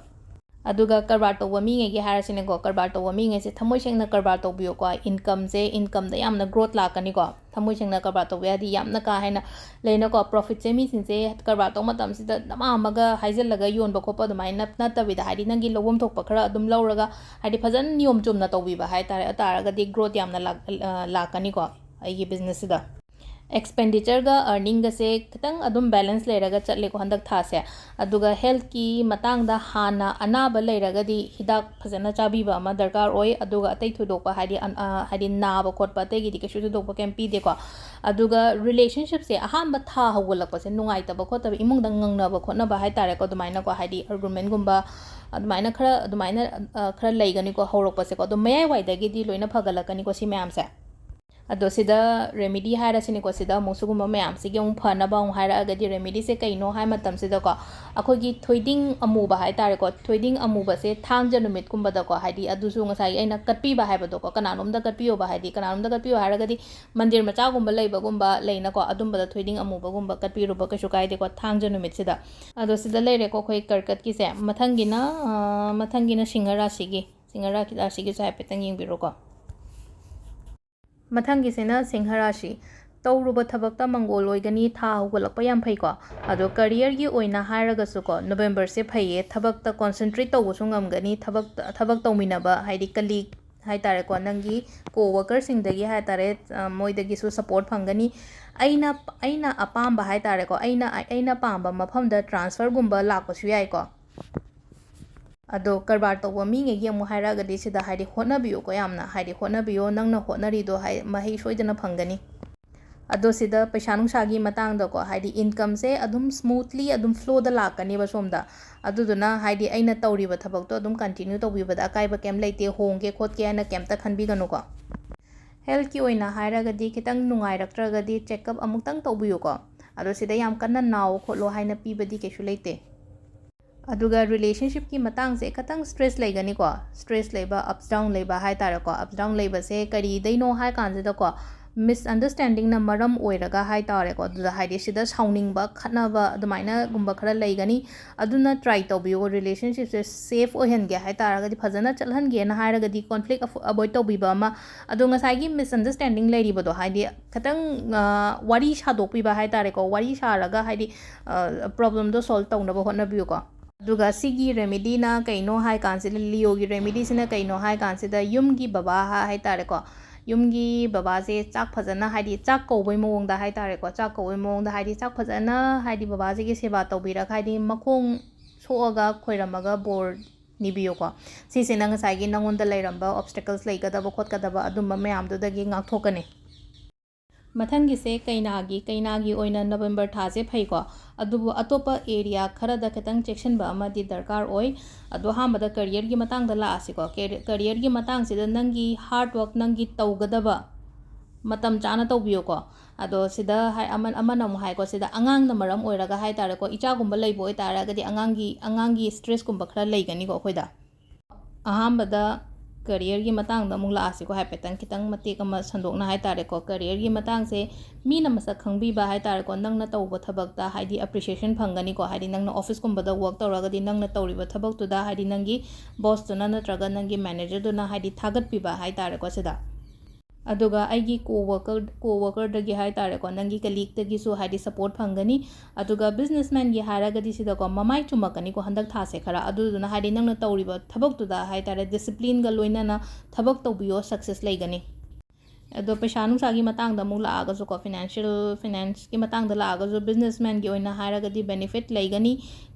ꯑꯗꯨꯒ ꯀꯔꯕꯥꯔ ꯇꯧꯕ ꯃꯤꯉꯩꯒꯤ ꯍꯥꯏꯔꯁꯤꯅꯦꯀꯣ, ꯀꯔꯕꯥꯔ ꯇꯧꯕ ꯃꯤꯉꯩꯁꯦ ꯊꯃꯣꯏ ꯁꯦꯡꯅ ꯀꯔꯕꯥꯔ ꯇꯧꯕꯤꯌꯣꯀꯣ꯫ ꯏꯟꯀꯝꯁꯦ, ꯏꯟꯀꯝꯗ ꯌꯥꯝꯅ ꯒ꯭ꯔꯣꯠ ꯂꯥꯛꯀꯅꯤꯀꯣ꯫ ꯊꯃꯣꯏ ꯁꯦꯡꯅ ꯀꯔꯕꯥꯔ ꯇꯧꯕ ꯌꯥꯗꯤ ꯌꯥꯝꯅ ꯀꯥ ꯍꯦꯟꯅ ꯂꯩꯅꯀꯣ꯫ ꯄ꯭ꯔꯣꯐꯤꯠꯁꯦ ꯃꯤꯁꯤꯡꯁꯦ ꯀꯔꯕꯥꯔ ꯇꯧꯕ ꯃꯇꯝꯁꯤꯗ ꯗꯃꯥ ꯑꯃꯒ ꯍꯥꯏꯖꯤꯜꯂꯒ ꯌꯣꯟꯕ ꯈꯣꯠꯄ ꯑꯗꯨꯃꯥꯏꯅ ꯅꯠꯇꯕꯤꯗ, ꯍꯥꯏꯗꯤ ꯅꯪꯒꯤ ꯂꯧꯐꯝ ꯊꯣꯛꯄ ꯈꯔ ꯑꯗꯨꯝ ꯂꯧꯔꯒ, ꯍꯥꯏꯗꯤ ꯐꯖꯅ ꯅꯤꯌꯣꯝ ꯆꯨꯝꯅ ꯇꯧꯕꯤꯕ ꯍꯥꯏ ꯇꯥꯔꯦ, ꯇꯥꯔꯒꯗꯤ ꯒ꯭ꯔꯣꯠ ꯌꯥꯝꯅ ꯂꯥꯛ-, ꯑ, ꯂꯥꯛꯀꯅꯤꯀꯣ ꯑꯩꯒꯤ ꯕꯤꯖꯤꯅꯦꯁꯁꯤꯗ꯫ ꯑꯦꯛꯁꯄꯦꯟꯗꯤꯆꯔꯒ ꯑꯔꯅꯤꯡꯒꯁꯦ ꯈꯤꯇꯪ ꯑꯗꯨꯝ ꯕꯦꯂꯦꯟꯁ ꯂꯩꯔꯒ ꯆꯠꯂꯦꯀꯣ ꯍꯟꯗꯛ ꯊꯥꯁꯦ꯫ ꯑꯗꯨꯒ ꯍꯦꯜꯠꯀꯤ ꯃꯇꯥꯡꯗ ꯍꯥꯟꯅ ꯑꯅꯥꯕ ꯂꯩꯔꯒꯗꯤ ꯍꯤꯗꯥꯛ ꯐꯖꯅ ꯆꯥꯕꯤꯕ ꯑꯃ ꯗꯔꯀꯥꯔ ꯑꯣꯏ꯫ ꯑꯗꯨꯒ ꯑꯇꯩ ꯊꯣꯏꯗꯣꯛꯄ ꯍꯥꯏꯗꯤ ꯑꯟ-, ꯑ, ꯍꯥꯏꯗꯤ ꯅꯥꯕ ꯈꯣꯠꯄ ꯑꯇꯩꯒꯤꯗꯤ ꯀꯩꯁꯨ ꯊꯣꯏꯗꯣꯛꯄ ꯀꯩꯝ ꯄꯤꯗꯦꯀꯣ꯫ ꯑꯗꯨꯒ ꯔꯤꯂꯦꯁꯟꯁꯤꯞꯁꯦ ꯑꯍꯥꯟꯕ ꯊꯥ ꯍꯧꯒꯠꯂꯛꯄꯁꯦ ꯅꯨꯡꯉꯥꯏꯇꯕ ꯈꯣꯠꯇꯕ, ꯏꯃꯨꯡꯗ ꯉꯪꯅꯕ ꯈꯣꯠꯅꯕ ꯍꯥꯏ ꯇꯥꯔꯦꯀꯣ, ꯑꯗꯨꯃꯥꯏꯅꯀꯣ, ꯍꯥꯏꯗꯤ ꯑꯥꯔꯒꯨꯃꯦꯟꯒꯨꯝꯕ ꯑꯗꯨꯃꯥꯏꯅ ꯈꯔ, ꯑꯗꯨꯃꯥꯏꯅ, ꯑ, ꯈꯔ ꯂꯩꯒꯅꯤꯀꯣ ꯍꯧꯔꯛꯄꯁꯦꯀꯣ꯫ ꯑꯗꯣ ꯃꯌꯥꯏꯋꯥꯏꯗꯒꯤꯗꯤ ꯂꯣꯏꯅ ꯐꯒꯠꯂꯛꯀꯅꯤꯀꯣ ꯁꯤ ꯃꯌꯥꯝꯁꯦ꯫ ꯑꯗꯣ ꯁꯤꯗ ꯔꯦꯃꯤꯗꯤ ꯍꯥꯏꯔꯁꯤꯅꯦꯀꯣ, ꯁꯤꯗ ꯑꯃꯨꯛ ꯁꯤꯒꯨꯝꯕ ꯃꯌꯥꯝꯁꯤꯒꯤ ꯑꯃꯨꯛ ꯐꯅꯕ ꯑꯃꯨꯛ ꯍꯥꯏꯔꯛꯑꯒꯗꯤ, ꯔꯦꯃꯤꯗꯤꯁꯦ ꯀꯩꯅꯣ ꯍꯥꯏ ꯃꯇꯝꯁꯤꯗꯀꯣ, ꯑꯩꯈꯣꯏꯒꯤ ꯊꯣꯏꯗꯤꯡ ꯑꯃꯨꯕ ꯍꯥꯏ ꯇꯥꯔꯦꯀꯣ, ꯊꯣꯏꯗꯤꯡ ꯑꯃꯨꯕꯁꯦ ꯊꯥꯡꯖ ꯅꯨꯃꯤꯠꯀꯨꯝꯕꯗꯀꯣ, ꯍꯥꯏꯗꯤ ꯑꯗꯨꯁꯨ ꯉꯁꯥꯏꯒꯤ ꯑꯩꯅ ꯀꯠꯄꯤꯕ ꯍꯥꯏꯕꯗꯣꯀꯣ, ꯀꯅꯥꯅꯣꯝꯗ ꯀꯠꯄꯤꯌꯣꯕ, ꯍꯥꯏꯗꯤ ꯀꯅꯥꯅꯣꯝꯗ ꯀꯠꯄꯤꯌꯣ ꯍꯥꯏꯔꯒꯗꯤ ꯃꯟꯗꯤꯔ ꯃꯆꯥꯒꯨꯝꯕ ꯂꯩꯕꯒꯨꯝꯕ ꯂꯩꯅꯀꯣ, ꯑꯗꯨꯝꯕꯗ ꯊꯣꯏꯗꯤꯡ ꯑꯃꯨꯕꯒꯨꯝꯕ ꯀꯠꯄꯤꯔꯨꯕ ꯀꯩꯁꯨ ꯀꯥꯏꯗꯦꯀꯣ ꯊꯥꯡꯖ ꯅꯨꯃꯤꯠꯁꯤꯗ꯫ ꯑꯗꯣ ꯁꯤꯗ ꯂꯩꯔꯦꯀꯣ ꯑꯩꯈꯣꯏ ꯀꯔꯀꯠꯀꯤꯁꯦ꯫ ꯃꯊꯪꯒꯤꯅ, ꯑ, ꯃꯊꯪꯒꯤꯅ ꯁꯤꯡꯍ ꯔꯥꯁꯤꯒꯤ, ꯁꯤꯡꯍ ꯔꯥ-, ꯔꯥꯁꯤꯒꯤꯁꯨ ꯍꯥꯏꯐꯦꯠꯇꯪ ꯌꯦꯡꯕꯤꯔꯣꯀꯣ꯫ ꯃꯊꯪꯒꯤꯁꯤꯅ ꯁꯤꯡꯍ ꯔꯥꯁꯤ꯫ ꯇꯧꯔꯨꯕ ꯊꯕꯛꯇ ꯃꯪꯒꯣꯜ ꯑꯣꯏꯒꯅꯤ, ꯊꯥ ꯍꯧꯒꯠꯂꯛꯄ ꯌꯥꯝ ꯐꯩꯀꯣ꯫ ꯑꯗꯣ ꯀꯔꯤꯌꯔꯒꯤ ꯑꯣꯏꯅ ꯍꯥꯏꯔꯒꯁꯨꯀꯣ, ꯅꯕꯦꯝꯕꯔꯁꯦ ꯐꯩꯌꯦ, ꯊꯕꯛꯇ ꯀꯣꯟꯁꯦꯟꯇ꯭ꯔꯦꯠ ꯇꯧꯕꯁꯨ ꯉꯝꯒꯅꯤ, ꯊꯕꯛ ꯊꯕꯛ ꯇꯧꯃꯤꯟꯅꯕ ꯍꯥꯏꯗꯤ ꯀꯂꯤꯛ ꯍꯥꯏ ꯇꯥꯔꯦꯀꯣ, ꯅꯪꯒꯤ ꯀꯣ ꯋꯥꯀꯔꯁꯤꯡꯗꯒꯤ ꯍꯥꯏ ꯇꯥꯔꯦ, ꯃꯣꯏꯗꯒꯤꯁꯨ ꯁꯄꯣꯔꯠ ꯐꯪꯒꯅꯤ꯫ ꯑꯩꯅ ꯑꯩꯅ ꯑꯄꯥꯝꯕ ꯍꯥꯏ ꯇꯥꯔꯦꯀꯣ, ꯑꯩꯅ ꯑꯩꯅ ꯄꯥꯝꯕ ꯃꯐꯝꯗ ꯇ꯭ꯔꯥꯟꯁꯐꯔꯒꯨꯝꯕ ꯂꯥꯛꯄꯁꯨ ꯌꯥꯏꯀꯣ꯫ ꯑꯗꯣ ꯀꯔꯕꯥꯔ ꯇꯧꯕ ꯃꯤꯉꯩꯒꯤ ꯑꯃꯨꯛ ꯍꯥꯏꯔꯛꯑꯒꯗꯤ ꯁꯤꯗ ꯍꯥꯏꯗꯤ ꯍꯣꯠꯅꯕꯤꯌꯨꯀꯣ, ꯌꯥꯝꯅ ꯍꯥꯏꯗꯤ ꯍꯣꯠꯅꯕꯤꯌꯣ, ꯅꯪꯅ ꯍꯣꯠꯅꯔꯤꯗꯣ ꯍꯥꯏ ꯃꯍꯩ ꯁꯣꯏꯗꯅ ꯐꯪꯒꯅꯤ꯫ ꯑꯗꯣ ꯁꯤꯗ ꯄꯩꯁꯥ ꯅꯨꯡꯁꯥꯒꯤ ꯃꯇꯥꯡꯗꯀꯣ, ꯍꯥꯏꯗꯤ ꯏꯟꯀꯝꯁꯦ ꯑꯗꯨꯝ ꯁ꯭ꯃꯨꯠꯂꯤ ꯑꯗꯨꯝ ꯐ꯭ꯂꯣꯗ ꯂꯥꯛꯀꯅꯦꯕ ꯁꯣꯝꯗ꯫ ꯑꯗꯨꯗꯨꯅ ꯍꯥꯏꯗꯤ ꯑꯩꯅ ꯇꯧꯔꯤꯕ ꯊꯕꯛꯇꯣ ꯑꯗꯨꯝ ꯀꯟꯇꯤꯅ꯭ꯌꯨ ꯇꯧꯕꯤꯕꯗ ꯑꯀꯥꯏꯕ ꯀꯩꯝ ꯂꯩꯇꯦ, ꯍꯣꯡꯒꯦ ꯈꯣꯠꯀꯦ ꯍꯥꯏꯅ ꯀꯩꯝꯇ ꯈꯟꯕꯤꯒꯅꯨꯀꯣ꯫ ꯍꯦꯜꯠꯀꯤ ꯑꯣꯏꯅ ꯍꯥꯏꯔꯒꯗꯤ ꯈꯤꯇꯪ ꯅꯨꯡꯉꯥꯏꯔꯛꯇ꯭ꯔꯒꯗꯤ ꯆꯦꯛꯑꯞ ꯑꯃꯨꯛꯇꯪ ꯇꯧꯕꯤꯌꯨꯀꯣ꯫ ꯑꯗꯣ ꯁꯤꯗ ꯌꯥꯝ ꯀꯟꯅ ꯅꯥꯎ ꯈꯣꯠꯂꯣ ꯍꯥꯏꯅ ꯄꯤꯕꯗꯤ ꯀꯩꯁꯨ ꯂꯩꯇꯦ꯫ ꯑꯗꯨꯒ ꯔꯤꯂꯦꯁꯟꯁꯤꯞꯀꯤ ꯃꯇꯥꯡꯁꯦ ꯈꯤꯇꯪ ꯁ꯭ꯇ꯭ꯔꯦꯁ ꯂꯩꯒꯅꯤꯀꯣ, ꯁ꯭ꯇ꯭ꯔꯦꯁ ꯂꯩꯕ, ꯑꯞꯁ ꯗꯥꯎꯟ ꯂꯩꯕ ꯍꯥꯏ ꯇꯥꯔꯦꯀꯣ꯫ ꯑꯞꯁ ꯗꯥꯎꯟ ꯂꯩꯕꯁꯦ ꯀꯔꯤꯗꯩꯅꯣ ꯍꯥꯏ ꯀꯥꯟꯁꯤꯗꯀꯣ, ꯃꯤꯁꯑꯟꯗꯔꯁ꯭ꯇꯦꯟꯗꯤꯡꯅ ꯃꯔꯝ ꯑꯣꯏꯔꯒ ꯍꯥꯏ ꯇꯥꯔꯦꯀꯣ, ꯑꯗꯨꯗ ꯍꯥꯏꯗꯤ ꯁꯤꯗ ꯁꯥꯎꯅꯤꯡꯕ, ꯈꯠꯅꯕ ꯑꯗꯨꯃꯥꯏꯅꯒꯨꯝꯕ ꯈꯔ ꯂꯩꯒꯅꯤ꯫ ꯑꯗꯨꯅ ꯇ꯭ꯔꯥꯏ ꯇꯧꯕꯤꯌꯣ, ꯔꯤꯂꯦꯁꯟꯁꯤꯞꯁꯦ ꯁꯦꯐ ꯑꯣꯏꯍꯟꯒꯦ ꯍꯥꯏ ꯇꯥꯔꯒꯗꯤ, ꯐꯖꯅ ꯆꯠꯍꯟꯒꯦꯅ ꯍꯥꯏꯔꯒꯗꯤ ꯀꯣꯟꯐ꯭ꯂꯤꯛ ꯑꯦꯚꯣꯏꯗ ꯇꯧꯕꯤꯕ ꯑꯃ꯫ ꯑꯗꯣ ꯉꯁꯥꯏꯒꯤ ꯃꯤꯁꯑꯟꯗꯔꯁ꯭ꯇꯦꯟꯗꯤꯡ ꯂꯩꯔꯤꯕꯗꯣ ꯍꯥꯏꯗꯤ ꯈꯤꯇꯪ ꯋꯥꯔꯤ ꯁꯥꯗꯣꯛꯄꯤꯕ ꯍꯥꯏ ꯇꯥꯔꯦꯀꯣ, ꯋꯥꯔꯤ ꯁꯥꯔꯒ ꯍꯥꯏꯗꯤ ꯄ꯭ꯔꯣꯕ꯭ꯂꯦꯝꯗꯣ ꯁꯣꯜꯕ ꯇꯧꯅꯕ ꯍꯣꯠꯅꯕꯤꯌꯨꯀꯣ꯫ ꯑꯗꯨꯒ ꯁꯤꯒꯤ ꯔꯦꯃꯤꯗꯤꯅ ꯀꯩꯅꯣ ꯍꯥꯏ ꯀꯥꯟꯁꯤꯗ, ꯂꯤꯑꯣꯒꯤ ꯔꯦꯃꯤꯗꯤꯁꯤꯅ ꯀꯩꯅꯣ ꯍꯥꯏ ꯀꯥꯟꯁꯤꯗ, ꯌꯨꯝꯒꯤ ꯕꯕꯥ ꯍꯥꯏ ꯇꯥꯔꯦꯀꯣ, ꯌꯨꯝꯒꯤ ꯕꯕꯥꯁꯦ ꯆꯥꯛ ꯐꯖꯅ ꯍꯥꯏꯗꯤ ꯆꯥꯛ ꯀꯧꯕꯩ ꯃꯑꯣꯡꯗ ꯍꯥꯏ ꯇꯥꯔꯦꯀꯣ, ꯆꯥꯛ ꯀꯧꯕꯩ ꯃꯑꯣꯡꯗ ꯍꯥꯏꯗꯤ ꯆꯥꯛ ꯐꯖꯅ ꯍꯥꯏꯗꯤ ꯕꯕꯥꯁꯤꯒꯤ ꯁꯦꯕꯥ ꯇꯧꯕꯤꯔꯒ ꯍꯥꯏꯗꯤ ꯃꯈꯣꯡ ꯁꯣꯛꯑꯒ ꯈꯣꯏꯔꯝꯃꯒ ꯕꯣꯔ ꯅꯤꯕꯤꯌꯨꯀꯣ꯫ ꯁꯤꯁꯤꯅ ꯉꯁꯥꯏꯒꯤ ꯅꯉꯣꯟꯗ ꯂꯩꯔꯝꯕ ꯑꯣꯕꯁꯇꯦꯀꯜꯁ ꯂꯩꯒꯗꯕ ꯈꯣꯠꯀꯗꯕ ꯑꯗꯨꯝꯕ ꯃꯌꯥꯝꯗꯨꯗꯒꯤ ꯉꯥꯛꯊꯣꯛꯀꯅꯤ꯫ ꯃꯊꯪꯒꯤꯁꯦ ꯀꯩꯅꯥꯒꯤ, ꯀꯩꯅꯥꯒꯤ ꯑꯣꯏꯅ ꯅꯕꯦꯝꯕꯔ ꯊꯥꯁꯦ ꯐꯩꯀꯣ, ꯑꯗꯨꯕꯨ ꯑꯇꯣꯞꯄ ꯑꯦꯔꯤꯌꯥ ꯈꯔꯗ ꯈꯤꯇꯪ ꯆꯦꯛꯁꯤꯟꯕ ꯑꯃꯗꯤ ꯗꯔꯀꯥꯔ ꯑꯣꯏ꯫ ꯑꯗꯣ ꯑꯍꯥꯟꯕꯗ ꯀꯦꯔꯤꯌꯔꯒꯤ ꯃꯇꯥꯡꯗ ꯂꯥꯛꯑꯁꯤꯀꯣ꯫ ꯀꯦꯔꯤ-, ꯀꯦꯔꯤꯌꯔꯒꯤ ꯃꯇꯥꯡꯁꯤꯗ ꯅꯪꯒꯤ ꯍꯥꯔꯗ ꯋꯥꯔꯛ, ꯅꯪꯒꯤ ꯇꯧꯒꯗꯕ ꯃꯇꯝ ꯆꯥꯅ ꯇꯧꯕꯤꯌꯨꯀꯣ꯫ ꯑꯗꯣ ꯁꯤꯗ ꯍꯥꯏ-, ꯑꯃ-, ꯑꯃꯅ ꯑꯃꯨꯛ ꯍꯥꯏꯀꯣ, ꯁꯤꯗ ꯑꯉꯥꯡꯅ ꯃꯔꯝ ꯑꯣꯏꯔꯒ ꯍꯥꯏ ꯇꯥꯔꯦꯀꯣ, ꯏꯆꯥꯒꯨꯝꯕ ꯂꯩꯕ ꯑꯣꯏꯇꯥꯔꯒꯗꯤ ꯑꯉꯥꯡꯒꯤ, ꯑꯉꯥꯡꯒꯤ ꯁ꯭ꯇ꯭ꯔꯦꯁꯀꯨꯝꯕ ꯈꯔ ꯂꯩꯒꯅꯤꯀꯣ ꯑꯩꯈꯣꯏꯗ꯫ ꯑꯍꯥꯟꯕꯗ ꯀꯦꯔꯤꯌꯔꯒꯤ ꯃꯇꯥꯡꯗ ꯑꯃꯨꯛ ꯂꯥꯛꯑꯁꯤꯀꯣ, ꯍꯥꯏꯐꯦꯠꯇꯪ ꯈꯤꯇꯪ ꯃꯇꯦꯛ ꯑꯃ ꯁꯟꯗꯣꯛꯅ ꯍꯥꯏ ꯇꯥꯔꯦꯀꯣ꯫ ꯀꯦꯔꯤꯌꯔꯒꯤ ꯃꯇꯥꯡꯁꯦ ꯃꯤꯅ ꯃꯁꯛ ꯈꯪꯕꯤꯕ ꯍꯥꯏ ꯇꯥꯔꯦꯀꯣ, ꯅꯪꯅ ꯇꯧꯕ ꯊꯕꯛꯇ ꯍꯥꯏꯗꯤ ꯑꯦꯄ꯭ꯔꯤꯁꯤꯌꯦꯁꯟ ꯐꯪꯒꯅꯤꯀꯣ, ꯍꯥꯏꯗꯤ ꯅꯪꯅ ꯑꯣꯐꯤꯁꯀꯨꯝꯕꯗ ꯋꯥꯔꯛ ꯇꯧꯔꯒꯗꯤ ꯅꯪꯅ ꯇꯧꯔꯤꯕ ꯊꯕꯛꯇꯨꯗ ꯍꯥꯏꯗꯤ ꯅꯪꯒꯤ ꯕꯣꯁꯇꯨꯅ ꯅꯠꯇ꯭ꯔꯒ ꯅꯪꯒꯤ ꯃꯦꯅꯦꯖꯔꯗꯨꯅ ꯍꯥꯏꯗꯤ ꯊꯥꯒꯠꯄꯤꯕ ꯍꯥꯏ ꯇꯥꯔꯦꯀꯣ ꯁꯤꯗ꯫ ꯑꯗꯨꯒ ꯑꯩꯒꯤ ꯀꯣ ꯋꯥꯀꯔ ꯀꯣ ꯋꯥꯀꯔꯗꯒꯤ ꯍꯥꯏ ꯇꯥꯔꯦꯀꯣ, ꯅꯪꯒꯤ ꯀꯂꯤꯛꯇꯒꯤꯁꯨ ꯍꯥꯏꯗꯤ ꯁꯄꯣꯔꯠ ꯐꯪꯒꯅꯤ꯫ ꯑꯗꯨꯒ ꯕꯤꯖꯤꯅꯦꯁꯃꯦꯟꯒꯤ ꯍꯥꯏꯔꯒꯗꯤ ꯁꯤꯗꯀꯣ ꯃꯃꯥꯏ ꯆꯨꯝꯃꯛꯀꯅꯤꯀꯣ ꯍꯟꯗꯛ ꯊꯥꯁꯦ ꯈꯔ꯫ ꯑꯗꯨꯗꯨꯅ ꯍꯥꯏꯗꯤ ꯅꯪꯅ ꯇꯧꯔꯤꯕ ꯊꯕꯛꯇꯨꯗ ꯍꯥꯏ ꯇꯥꯔꯦ ꯗꯤꯁꯤꯄ꯭ꯂꯤꯟꯒ ꯂꯣꯏꯅꯅ ꯊꯕꯛ ꯇꯧꯕꯤꯌꯣ, ꯁꯛꯁꯦꯁ ꯂꯩꯒꯅꯤ꯫ ꯑꯗꯣ ꯄꯩꯁꯥ ꯅꯨꯡꯁꯥꯒꯤ ꯃꯇꯥꯡꯗ ꯑꯃꯨꯛ ꯂꯥꯛꯑꯒꯁꯨꯀꯣ, ꯐꯥꯏꯅꯥꯟꯁꯤꯌꯦꯜ ꯐꯥꯏꯅꯥꯟꯁꯀꯤ ꯃꯇꯥꯡꯗ ꯂꯥꯛꯑꯒꯁꯨ ꯕꯤꯖꯤꯅꯦꯁꯃꯦꯟꯒꯤ ꯑꯣꯏꯅ ꯍꯥꯏꯔꯒꯗꯤ ꯕꯦꯅꯤꯐꯤꯠ ꯂꯩꯒꯅꯤ꯫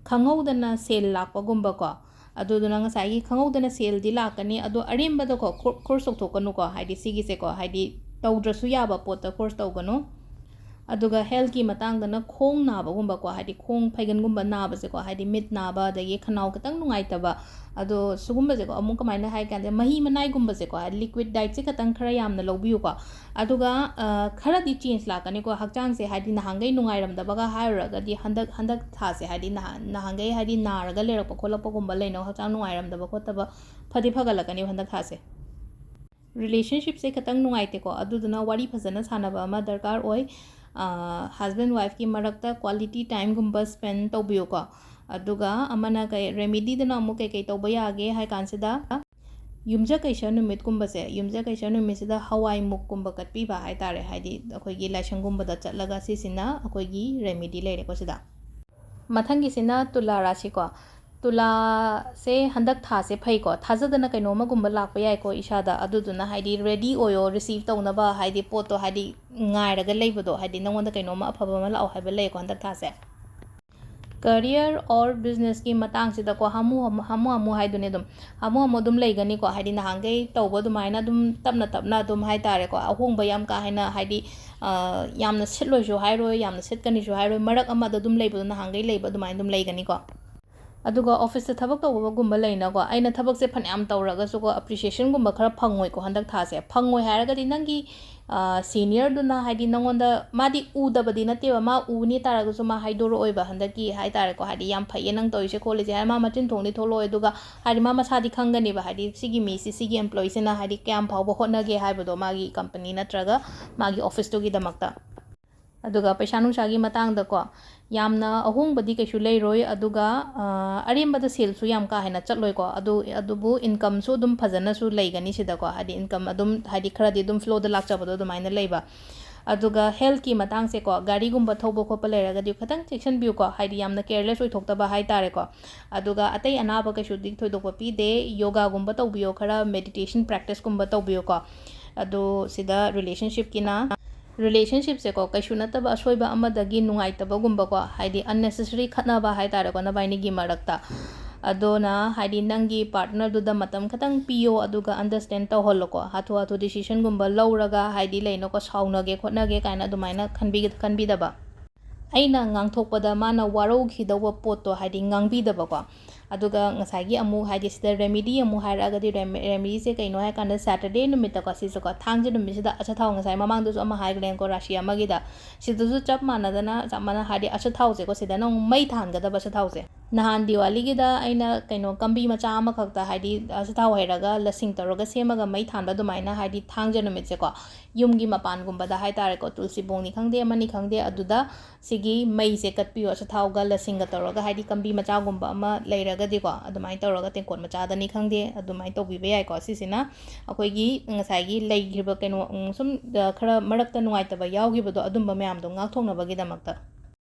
ꯈꯪꯍꯧꯗꯅ ꯁꯦꯜ ꯂꯥꯛꯄꯒꯨꯝꯕꯀꯣ꯫ ꯑꯗꯨꯗꯨꯅ ꯉꯁꯥꯏꯒꯤ ꯈꯪꯍꯧꯗꯅ ꯁꯦꯜꯗꯤ ꯂꯥꯛꯀꯅꯤ, ꯑꯗꯣ ꯑꯔꯦꯝꯕꯗꯀꯣ ꯈꯣ- ꯈꯣꯔꯁ ꯇꯧꯊꯣꯛꯀꯅꯨꯀꯣ꯫ ꯍꯥꯏꯗꯤ ꯁꯤꯒꯤꯁꯦꯀꯣ, ꯍꯥꯏꯗꯤ ꯇꯧꯗ꯭ꯔꯁꯨ ꯌꯥꯕ ꯄꯣꯠꯇ ꯈꯣꯔꯁ ꯇꯧꯒꯅꯨ꯫ ꯑꯗꯨꯒ ꯍꯦꯜꯠꯀꯤ ꯃꯇꯥꯡꯗꯅ ꯈꯣꯡ ꯅꯥꯕꯒꯨꯝꯕꯀꯣ, ꯍꯥꯏꯗꯤ ꯈꯣꯡ ꯐꯩꯒꯟꯒꯨꯝꯕ ꯅꯥꯕꯁꯦꯀꯣ, ꯍꯥꯏꯗꯤ ꯃꯤꯠ ꯅꯥꯕ, ꯑꯗꯒꯤ ꯈꯅꯥꯎ ꯈꯤꯇꯪ ꯅꯨꯡꯉꯥꯏꯇꯕ, ꯑꯗꯣ ꯁꯤꯒꯨꯝꯕꯁꯦꯀꯣ ꯑꯃꯨꯛ ꯀꯃꯥꯏꯅ ꯍꯥꯏ ꯀꯥꯟꯗ ꯃꯍꯤ ꯃꯅꯥꯏꯒꯨꯝꯕꯁꯦꯀꯣ, ꯍꯥꯏꯗꯤ ꯂꯤꯀ꯭ꯋꯤꯠ ꯗꯥꯏꯠꯁꯦ ꯈꯤꯇꯪ ꯈꯔ ꯌꯥꯝꯅ ꯂꯧꯕꯤꯌꯨꯀꯣ꯫ ꯑꯗꯨꯒ ꯑ, ꯈꯔꯗꯤ ꯆꯦꯟꯖ ꯂꯥꯛꯀꯅꯤꯀꯣ ꯍꯛꯆꯥꯡꯁꯦ, ꯍꯥꯏꯗꯤ ꯅꯍꯥꯟꯈꯩ ꯅꯨꯡꯉꯥꯏꯔꯝꯗꯕꯒ ꯍꯥꯏꯔꯨꯔꯒꯗꯤ ꯍꯟꯗꯛ ꯍꯟꯗꯛ ꯊꯥꯁꯦ, ꯍꯥꯏꯗꯤ ꯅꯍꯥꯟ ꯅꯍꯥꯟꯈꯩ ꯍꯥꯏꯗꯤ ꯅꯥꯔꯒ ꯂꯩꯔꯛꯄ ꯈꯣꯠꯂꯛꯄꯒꯨꯝꯕ ꯂꯩꯅ ꯍꯛꯆꯥꯡ ꯅꯨꯡꯉꯥꯏꯔꯝꯗꯕ ꯈꯣꯠꯇꯕ ꯐꯗꯤ ꯐꯒꯠꯂꯛꯀꯅꯦꯕ ꯍꯟꯗꯛ ꯊꯥꯁꯦ꯫ ꯔꯤꯂꯦꯁꯟꯁꯤꯞꯁꯦ ꯈꯤꯇꯪ ꯅꯨꯡꯉꯥꯏꯇꯦꯀꯣ, ꯑꯗꯨꯗꯨꯅ ꯋꯥꯔꯤ ꯐꯖꯅ ꯁꯥꯟꯅꯕ ꯑꯃ ꯗꯔꯀꯥꯔ ꯑꯣꯏ꯫ ꯍꯁꯕꯦꯟ ꯋꯥꯏꯐꯀꯤ ꯃꯔꯛꯇ ꯀ꯭ꯋꯥꯂꯤꯇꯤ ꯇꯥꯏꯝꯒꯨꯝꯕ ꯁ꯭ꯄꯦꯟ ꯇꯧꯕꯤꯌꯨꯀꯣ꯫ ꯑꯗꯨꯒ ꯑꯃꯅ ꯀꯩ ꯔꯦꯃꯤꯗꯤꯗꯅ ꯑꯃꯨꯛ ꯀꯩꯀꯩ ꯇꯧꯕ ꯌꯥꯒꯦ ꯍꯥꯏ ꯀꯥꯟꯁꯤꯗ, ꯌꯨꯝꯖꯀꯩꯁ ꯅꯨꯃꯤꯠꯀꯨꯝꯕꯁꯦ, ꯌꯨꯝꯖꯀꯩꯁ ꯅꯨꯃꯤꯠꯁꯤꯗ ꯍꯋꯥꯏ ꯃꯨꯛꯀꯨꯝꯕ ꯀꯠꯄꯤꯕ ꯍꯥꯏ ꯇꯥꯔꯦ, ꯍꯥꯏꯗꯤ ꯑꯩꯈꯣꯏꯒꯤ ꯂꯥꯏꯁꯪꯒꯨꯝꯕꯗ ꯆꯠꯂꯒ, ꯁꯤꯁꯤꯅ ꯑꯩꯈꯣꯏꯒꯤ ꯔꯦꯃꯤꯗꯤ ꯂꯩꯔꯦꯀꯣ ꯁꯤꯗ꯫ ꯃꯊꯪꯒꯤꯁꯤꯅ ꯇꯨꯂꯥ ꯔꯥꯁꯤꯀꯣ꯫ ꯇꯨꯂꯥꯁꯦ ꯍꯟꯗꯛ ꯊꯥꯁꯦ ꯐꯩꯀꯣ, ꯊꯥꯖꯗꯅ ꯀꯩꯅꯣꯝꯃꯒꯨꯝꯕ ꯂꯥꯛꯄ ꯌꯥꯏꯀꯣ ꯏꯁꯥꯗ, ꯑꯗꯨꯗꯨꯅ ꯍꯥꯏꯗꯤ ꯔꯦꯗꯤ ꯑꯣꯏꯌꯣ ꯔꯤꯁꯤꯞ ꯇꯧꯅꯕ, ꯍꯥꯏꯗꯤ ꯄꯣꯠꯇꯣ ꯍꯥꯏꯗꯤ ꯉꯥꯏꯔꯒ ꯂꯩꯕꯗꯣ, ꯍꯥꯏꯗꯤ ꯅꯪꯉꯣꯟꯗ ꯀꯩꯅꯣꯝꯃ ꯑꯐꯕ ꯑꯃ ꯂꯥꯛꯑꯣ ꯍꯥꯏꯕ ꯂꯩꯀꯣ ꯍꯟꯗꯛ ꯊꯥꯁꯦ꯫ ꯀꯔꯤꯌꯔ ꯑꯣꯔ ꯕꯤꯖꯤꯅꯦꯁꯀꯤ ꯃꯇꯥꯡꯁꯤꯗꯀꯣ ꯍꯥꯃꯨ ꯍꯥꯃꯨ- ꯍꯥꯃꯨ ꯍꯥꯃꯨ ꯍꯥꯏꯗꯨꯅꯤ ꯑꯗꯨꯝ, ꯍꯥꯃꯨ ꯍꯥꯃꯨ ꯑꯗꯨꯝ ꯂꯩꯒꯅꯤꯀꯣ, ꯍꯥꯏꯗꯤ ꯅꯍꯥꯟꯈꯩ ꯇꯧꯕ ꯑꯗꯨꯃꯥꯏꯅ ꯑꯗꯨꯝ ꯇꯞꯅ ꯇꯞꯅ ꯑꯗꯨꯝ ꯍꯥꯏ ꯇꯥꯔꯦꯀꯣ, ꯑꯍꯣꯡꯕ ꯌꯥꯝ ꯀꯥ ꯍꯦꯟꯅ ꯍꯥꯏꯗꯤ ꯑ, ꯌꯥꯝꯅ ꯁꯤꯠꯂꯣꯏꯁꯨ ꯍꯥꯏꯔꯣꯏ, ꯌꯥꯝꯅ ꯁꯤꯠꯀꯅꯤꯁꯨ ꯍꯥꯏꯔꯣꯏ, ꯃꯔꯛ ꯑꯃꯗ ꯑꯗꯨꯝ ꯂꯩꯕꯗꯣ ꯅꯍꯥꯟꯈꯩ ꯂꯩꯕ ꯑꯗꯨꯃꯥꯏꯅ ꯑꯗꯨꯝ ꯂꯩꯒꯅꯤꯀꯣ꯫ ꯑꯗꯨꯒ ꯑꯣꯐꯤꯁꯇ ꯊꯕꯛ ꯇꯧꯕꯒꯨꯝꯕ ꯂꯩꯅꯀꯣ, ꯑꯩꯅ ꯊꯕꯛꯁꯦ ꯐꯅꯌꯥꯝ ꯇꯧꯔꯒꯁꯨꯀꯣ ꯑꯦꯄ꯭ꯔꯤꯁꯤꯌꯦꯁꯟꯒꯨꯝꯕ ꯈꯔ ꯐꯪꯉꯣꯏꯀꯣ ꯍꯟꯗꯛ ꯊꯥꯁꯦ꯫ ꯐꯪꯉꯣꯏ ꯍꯥꯏꯔꯒꯗꯤ ꯅꯪꯒꯤ ꯁꯤꯅꯤꯌꯔꯗꯨꯅ ꯍꯥꯏꯗꯤ ꯅꯪꯉꯣꯟꯗ, ꯃꯥꯗꯤ ꯎꯗꯕꯗꯤ ꯅꯠꯇꯦꯕ, ꯃꯥ ꯎꯅꯤ ꯇꯥꯔꯒꯁꯨ ꯃꯥ ꯍꯥꯏꯗꯣꯔꯛꯑꯣꯏꯕ ꯍꯟꯗꯛꯀꯤ ꯍꯥꯏ ꯇꯥꯔꯦꯀꯣ, ꯍꯥꯏꯗꯤ ꯌꯥꯝ ꯐꯩꯌꯦ ꯅꯪ ꯇꯧꯔꯤꯁꯦ ꯈꯣꯠꯂꯤꯁꯦ ꯍꯥꯏꯔ ꯃꯥ ꯃꯆꯤꯟ ꯊꯣꯡꯗꯤ ꯊꯣꯛꯂꯛꯑꯣꯏ꯫ ꯑꯗꯨꯒ ꯍꯥꯏꯗꯤ ꯃꯥ ꯃꯁꯥꯗꯤ ꯈꯪꯒꯅꯦꯕ, ꯍꯥꯏꯗꯤ ꯁꯤꯒꯤ ꯃꯤꯁꯤ, ꯁꯤꯒꯤ ꯑꯦꯝꯄ꯭ꯂꯣꯌꯤꯁꯤꯅ ꯍꯥꯏꯗꯤ ꯀꯌꯥꯝ ꯐꯥꯎꯕ ꯍꯣꯠꯅꯒꯦ ꯍꯥꯏꯕꯗꯣ ꯃꯥꯒꯤ ꯀꯝꯄꯅꯤ ꯅꯠꯇ꯭ꯔꯒ ꯃꯥꯒꯤ ꯑꯣꯐꯤꯁꯇꯨꯒꯤꯗꯃꯛꯇ꯫ ꯑꯗꯨꯒ ꯄꯩꯁꯥ ꯅꯨꯡꯁꯥꯒꯤ ꯃꯇꯥꯡꯗꯀꯣ, ꯌꯥꯝꯅ ꯑꯍꯣꯡꯕꯗꯤ ꯀꯩꯁꯨ ꯂꯩꯔꯣꯏ, ꯑꯗꯨꯒ, ꯑ, ꯑꯔꯦꯝꯕꯗ ꯁꯦꯜꯁꯨ ꯌꯥꯝ ꯀꯥ ꯍꯦꯟꯅ ꯆꯠꯂꯣꯏꯀꯣ꯫ ꯑꯗꯨ, ꯑꯗꯨꯕꯨ incomeꯁꯨ ꯑꯗꯨꯝ ꯐꯖꯅꯁꯨ ꯂꯩꯒꯅꯤ ꯁꯤꯗꯀꯣ, ꯍꯥꯏꯗꯤ income ꯑꯗꯨꯝ, ꯍꯥꯏꯗꯤ ꯈꯔꯗꯤ ꯑꯗꯨꯝ flowꯗ ꯂꯥꯛꯆꯕꯗꯣ ꯑꯗꯨꯃꯥꯏꯅ ꯂꯩꯕ꯫ ꯑꯗꯨꯒ healthꯀꯤ ꯃꯇꯥꯡꯁꯦꯀꯣ, ꯒꯥꯔꯤꯒꯨꯝꯕ ꯊꯧꯕ ꯈꯣꯠꯄ ꯂꯩꯔꯒꯗꯤ ꯈꯤꯇꯪ ꯆꯦꯛꯁꯤꯟꯕꯤꯌꯨꯀꯣ, ꯍꯥꯏꯗꯤ ꯌꯥꯝꯅ careless ꯑꯣꯏꯊꯣꯛꯇꯕ ꯍꯥꯏꯇꯥꯔꯦꯀꯣ꯫ ꯑꯗꯨꯒ ꯑꯇꯩ ꯑꯅꯥꯕ ꯀꯩꯁꯨꯗꯤ ꯊꯣꯏꯗꯣꯛꯄ ꯄꯤꯗꯦ꯫ ꯌꯣꯒꯥꯒꯨꯝꯕ ꯇꯧꯕꯤꯌꯣ, ꯈꯔ meditation practiceꯀꯨꯝꯕ ꯇꯧꯕꯤꯌꯣꯀꯣ꯫ ꯑꯗꯣ ꯁꯤꯗ relationshipꯀꯤꯅ, relationshipꯁꯦꯀꯣ, ꯀꯩꯁꯨ ꯅꯠꯇꯕ ꯑꯁꯣꯏꯕ ꯑꯃꯗꯒꯤ ꯅꯨꯡꯉꯥꯏꯇꯕꯒꯨꯝꯕꯀꯣ, ꯍꯥꯏꯗꯤ unnecessary ꯈꯠꯅꯕ ꯍꯥꯏꯇꯥꯔꯦꯀꯣ, ꯅꯕꯥꯏꯅꯤꯒꯤ ꯃꯔꯛꯇ꯫ ꯑꯗꯨꯅ ꯍꯥꯏꯗꯤ ꯅꯪꯒꯤ partnerꯗꯨꯗ ꯃꯇꯝ ꯈꯤꯇꯪ ꯄꯤꯌꯣ, ꯑꯗꯨꯒ understand ꯇꯧꯍꯜꯂꯣꯀꯣ꯫ ꯍꯥꯊꯨ ꯍꯥꯊꯨ decisionꯒꯨꯝꯕ ꯂꯧꯔꯒ, ꯍꯥꯏꯗꯤ ꯂꯩꯅꯀꯣ, ꯁꯥꯎꯅꯒꯦ ꯈꯣꯠꯅꯒꯦ ꯀꯥꯏꯅ ꯑꯗꯨꯃꯥꯏꯅ ꯈꯟꯕꯤ-, ꯈꯟꯕꯤꯗꯕ꯫ ꯑꯩꯅ ꯉꯥꯡꯊꯣꯛꯄꯗ ꯃꯥꯅ ꯋꯥꯔꯧꯈꯤꯗꯧꯕ ꯄꯣꯠꯇꯣ, ꯍꯥꯏꯗꯤ ꯉꯥꯡꯕꯤꯗꯕꯀꯣ꯫ ꯑꯗꯨꯒ ꯉꯁꯥꯏꯒꯤ ꯑꯃꯨꯛ, ꯍꯥꯏꯗꯤ ꯁꯤꯗ remedy ꯑꯃꯨꯛ ꯍꯥꯏꯔꯛꯑꯒꯗꯤ, rem-, remedyꯁꯦ ꯀꯩꯅꯣ ꯍꯥꯏ ꯀꯥꯟꯗ, Saturday ꯅꯨꯃꯤꯠꯇꯀꯣ, ꯁꯤꯁꯨꯀꯣ, ꯊꯥꯡꯖ ꯅꯨꯃꯤꯠꯁꯤꯗ ꯑꯆꯥꯊꯥꯎ, ꯉꯁꯥꯏ ꯃꯃꯥꯡꯗꯁꯨ ꯑꯃ ꯍꯥꯏꯈ꯭ꯔꯦꯅꯀꯣ, ꯔꯥꯁꯤ ꯑꯃꯒꯤꯗ, ꯁꯤꯗꯁꯨ ꯆꯞ ꯃꯥꯟꯅꯗꯅ, ꯆꯞ ꯃꯥꯟꯅ, ꯍꯥꯏꯗꯤ ꯑꯆꯥꯊꯥꯎꯁꯦꯀꯣ, ꯁꯤꯗꯅ ꯑꯃꯨꯛ ꯃꯩ ꯊꯥꯟꯒꯗꯕ ꯑꯆꯥꯊꯥꯎꯁꯦ꯫ ꯅꯍꯥꯟ ꯗꯤꯋꯥꯂꯤꯒꯤꯗ ꯑꯩꯅ ꯀꯩꯅꯣ, ꯀꯝꯕꯤ ꯃꯆꯥ ꯑꯃꯈꯛꯇ, ꯍꯥꯏꯗꯤ ꯑꯆꯥꯊꯥꯎ ꯍꯩꯔꯒ ꯂꯁꯤꯡ ꯇꯧꯔꯒ ꯁꯦꯝꯃꯒ ꯃꯩ ꯊꯥꯟꯕ ꯑꯗꯨꯃꯥꯏꯅ, ꯍꯥꯏꯗꯤ ꯊꯥꯡꯖ ꯅꯨꯃꯤꯠꯁꯦꯀꯣ, ꯌꯨꯝꯒꯤ ꯃꯄꯥꯟꯒꯨꯝꯕꯗ ꯍꯥꯏꯇꯥꯔꯦꯀꯣ, ꯇꯨꯜꯁꯤꯕꯣꯡꯅꯤ ꯈꯪꯗꯦ, ꯑꯃꯅꯤ ꯈꯪꯗꯦ, ꯑꯗꯨꯗ ꯁꯤꯒꯤ ꯃꯩꯁꯦ ꯀꯠꯄꯤꯌꯣ, ꯑꯆꯥꯊꯥꯎꯒ ꯂꯁꯤꯡꯒ ꯇꯧꯔꯒ, ꯍꯥꯏꯗꯤ ꯀꯝꯕꯤ ꯃꯆꯥꯒꯨꯝꯕ ꯑꯃ ꯂꯩꯔꯒꯗꯤꯀꯣ, ꯑꯗꯨꯃꯥꯏꯅ ꯇꯧꯔꯒ ꯇꯦꯡꯀꯣꯠ ꯃꯆꯥꯗꯅꯤ ꯈꯪꯗꯦ, ꯑꯗꯨꯃꯥꯏꯅ ꯇꯧꯕꯤꯕ ꯌꯥꯏꯀꯣ꯫ ꯁꯤꯁꯤꯅ ꯑꯩꯈꯣꯏꯒꯤ ꯉꯁꯥꯏꯒꯤ ꯂꯩꯈꯤꯕ ꯀꯩꯅꯣ, ꯎꯝ, ꯁꯨꯝ, ꯑ, ꯈꯔ ꯃꯔꯛꯇ ꯅꯨꯡꯉꯥꯏꯇꯕ ꯌꯥꯎꯈꯤꯕꯗꯣ, ꯑꯗꯨꯝꯕ ꯃꯌꯥꯝꯗꯣ ꯉꯥꯛꯊꯣꯛꯅꯕꯒꯤꯗꯃꯛꯇ꯫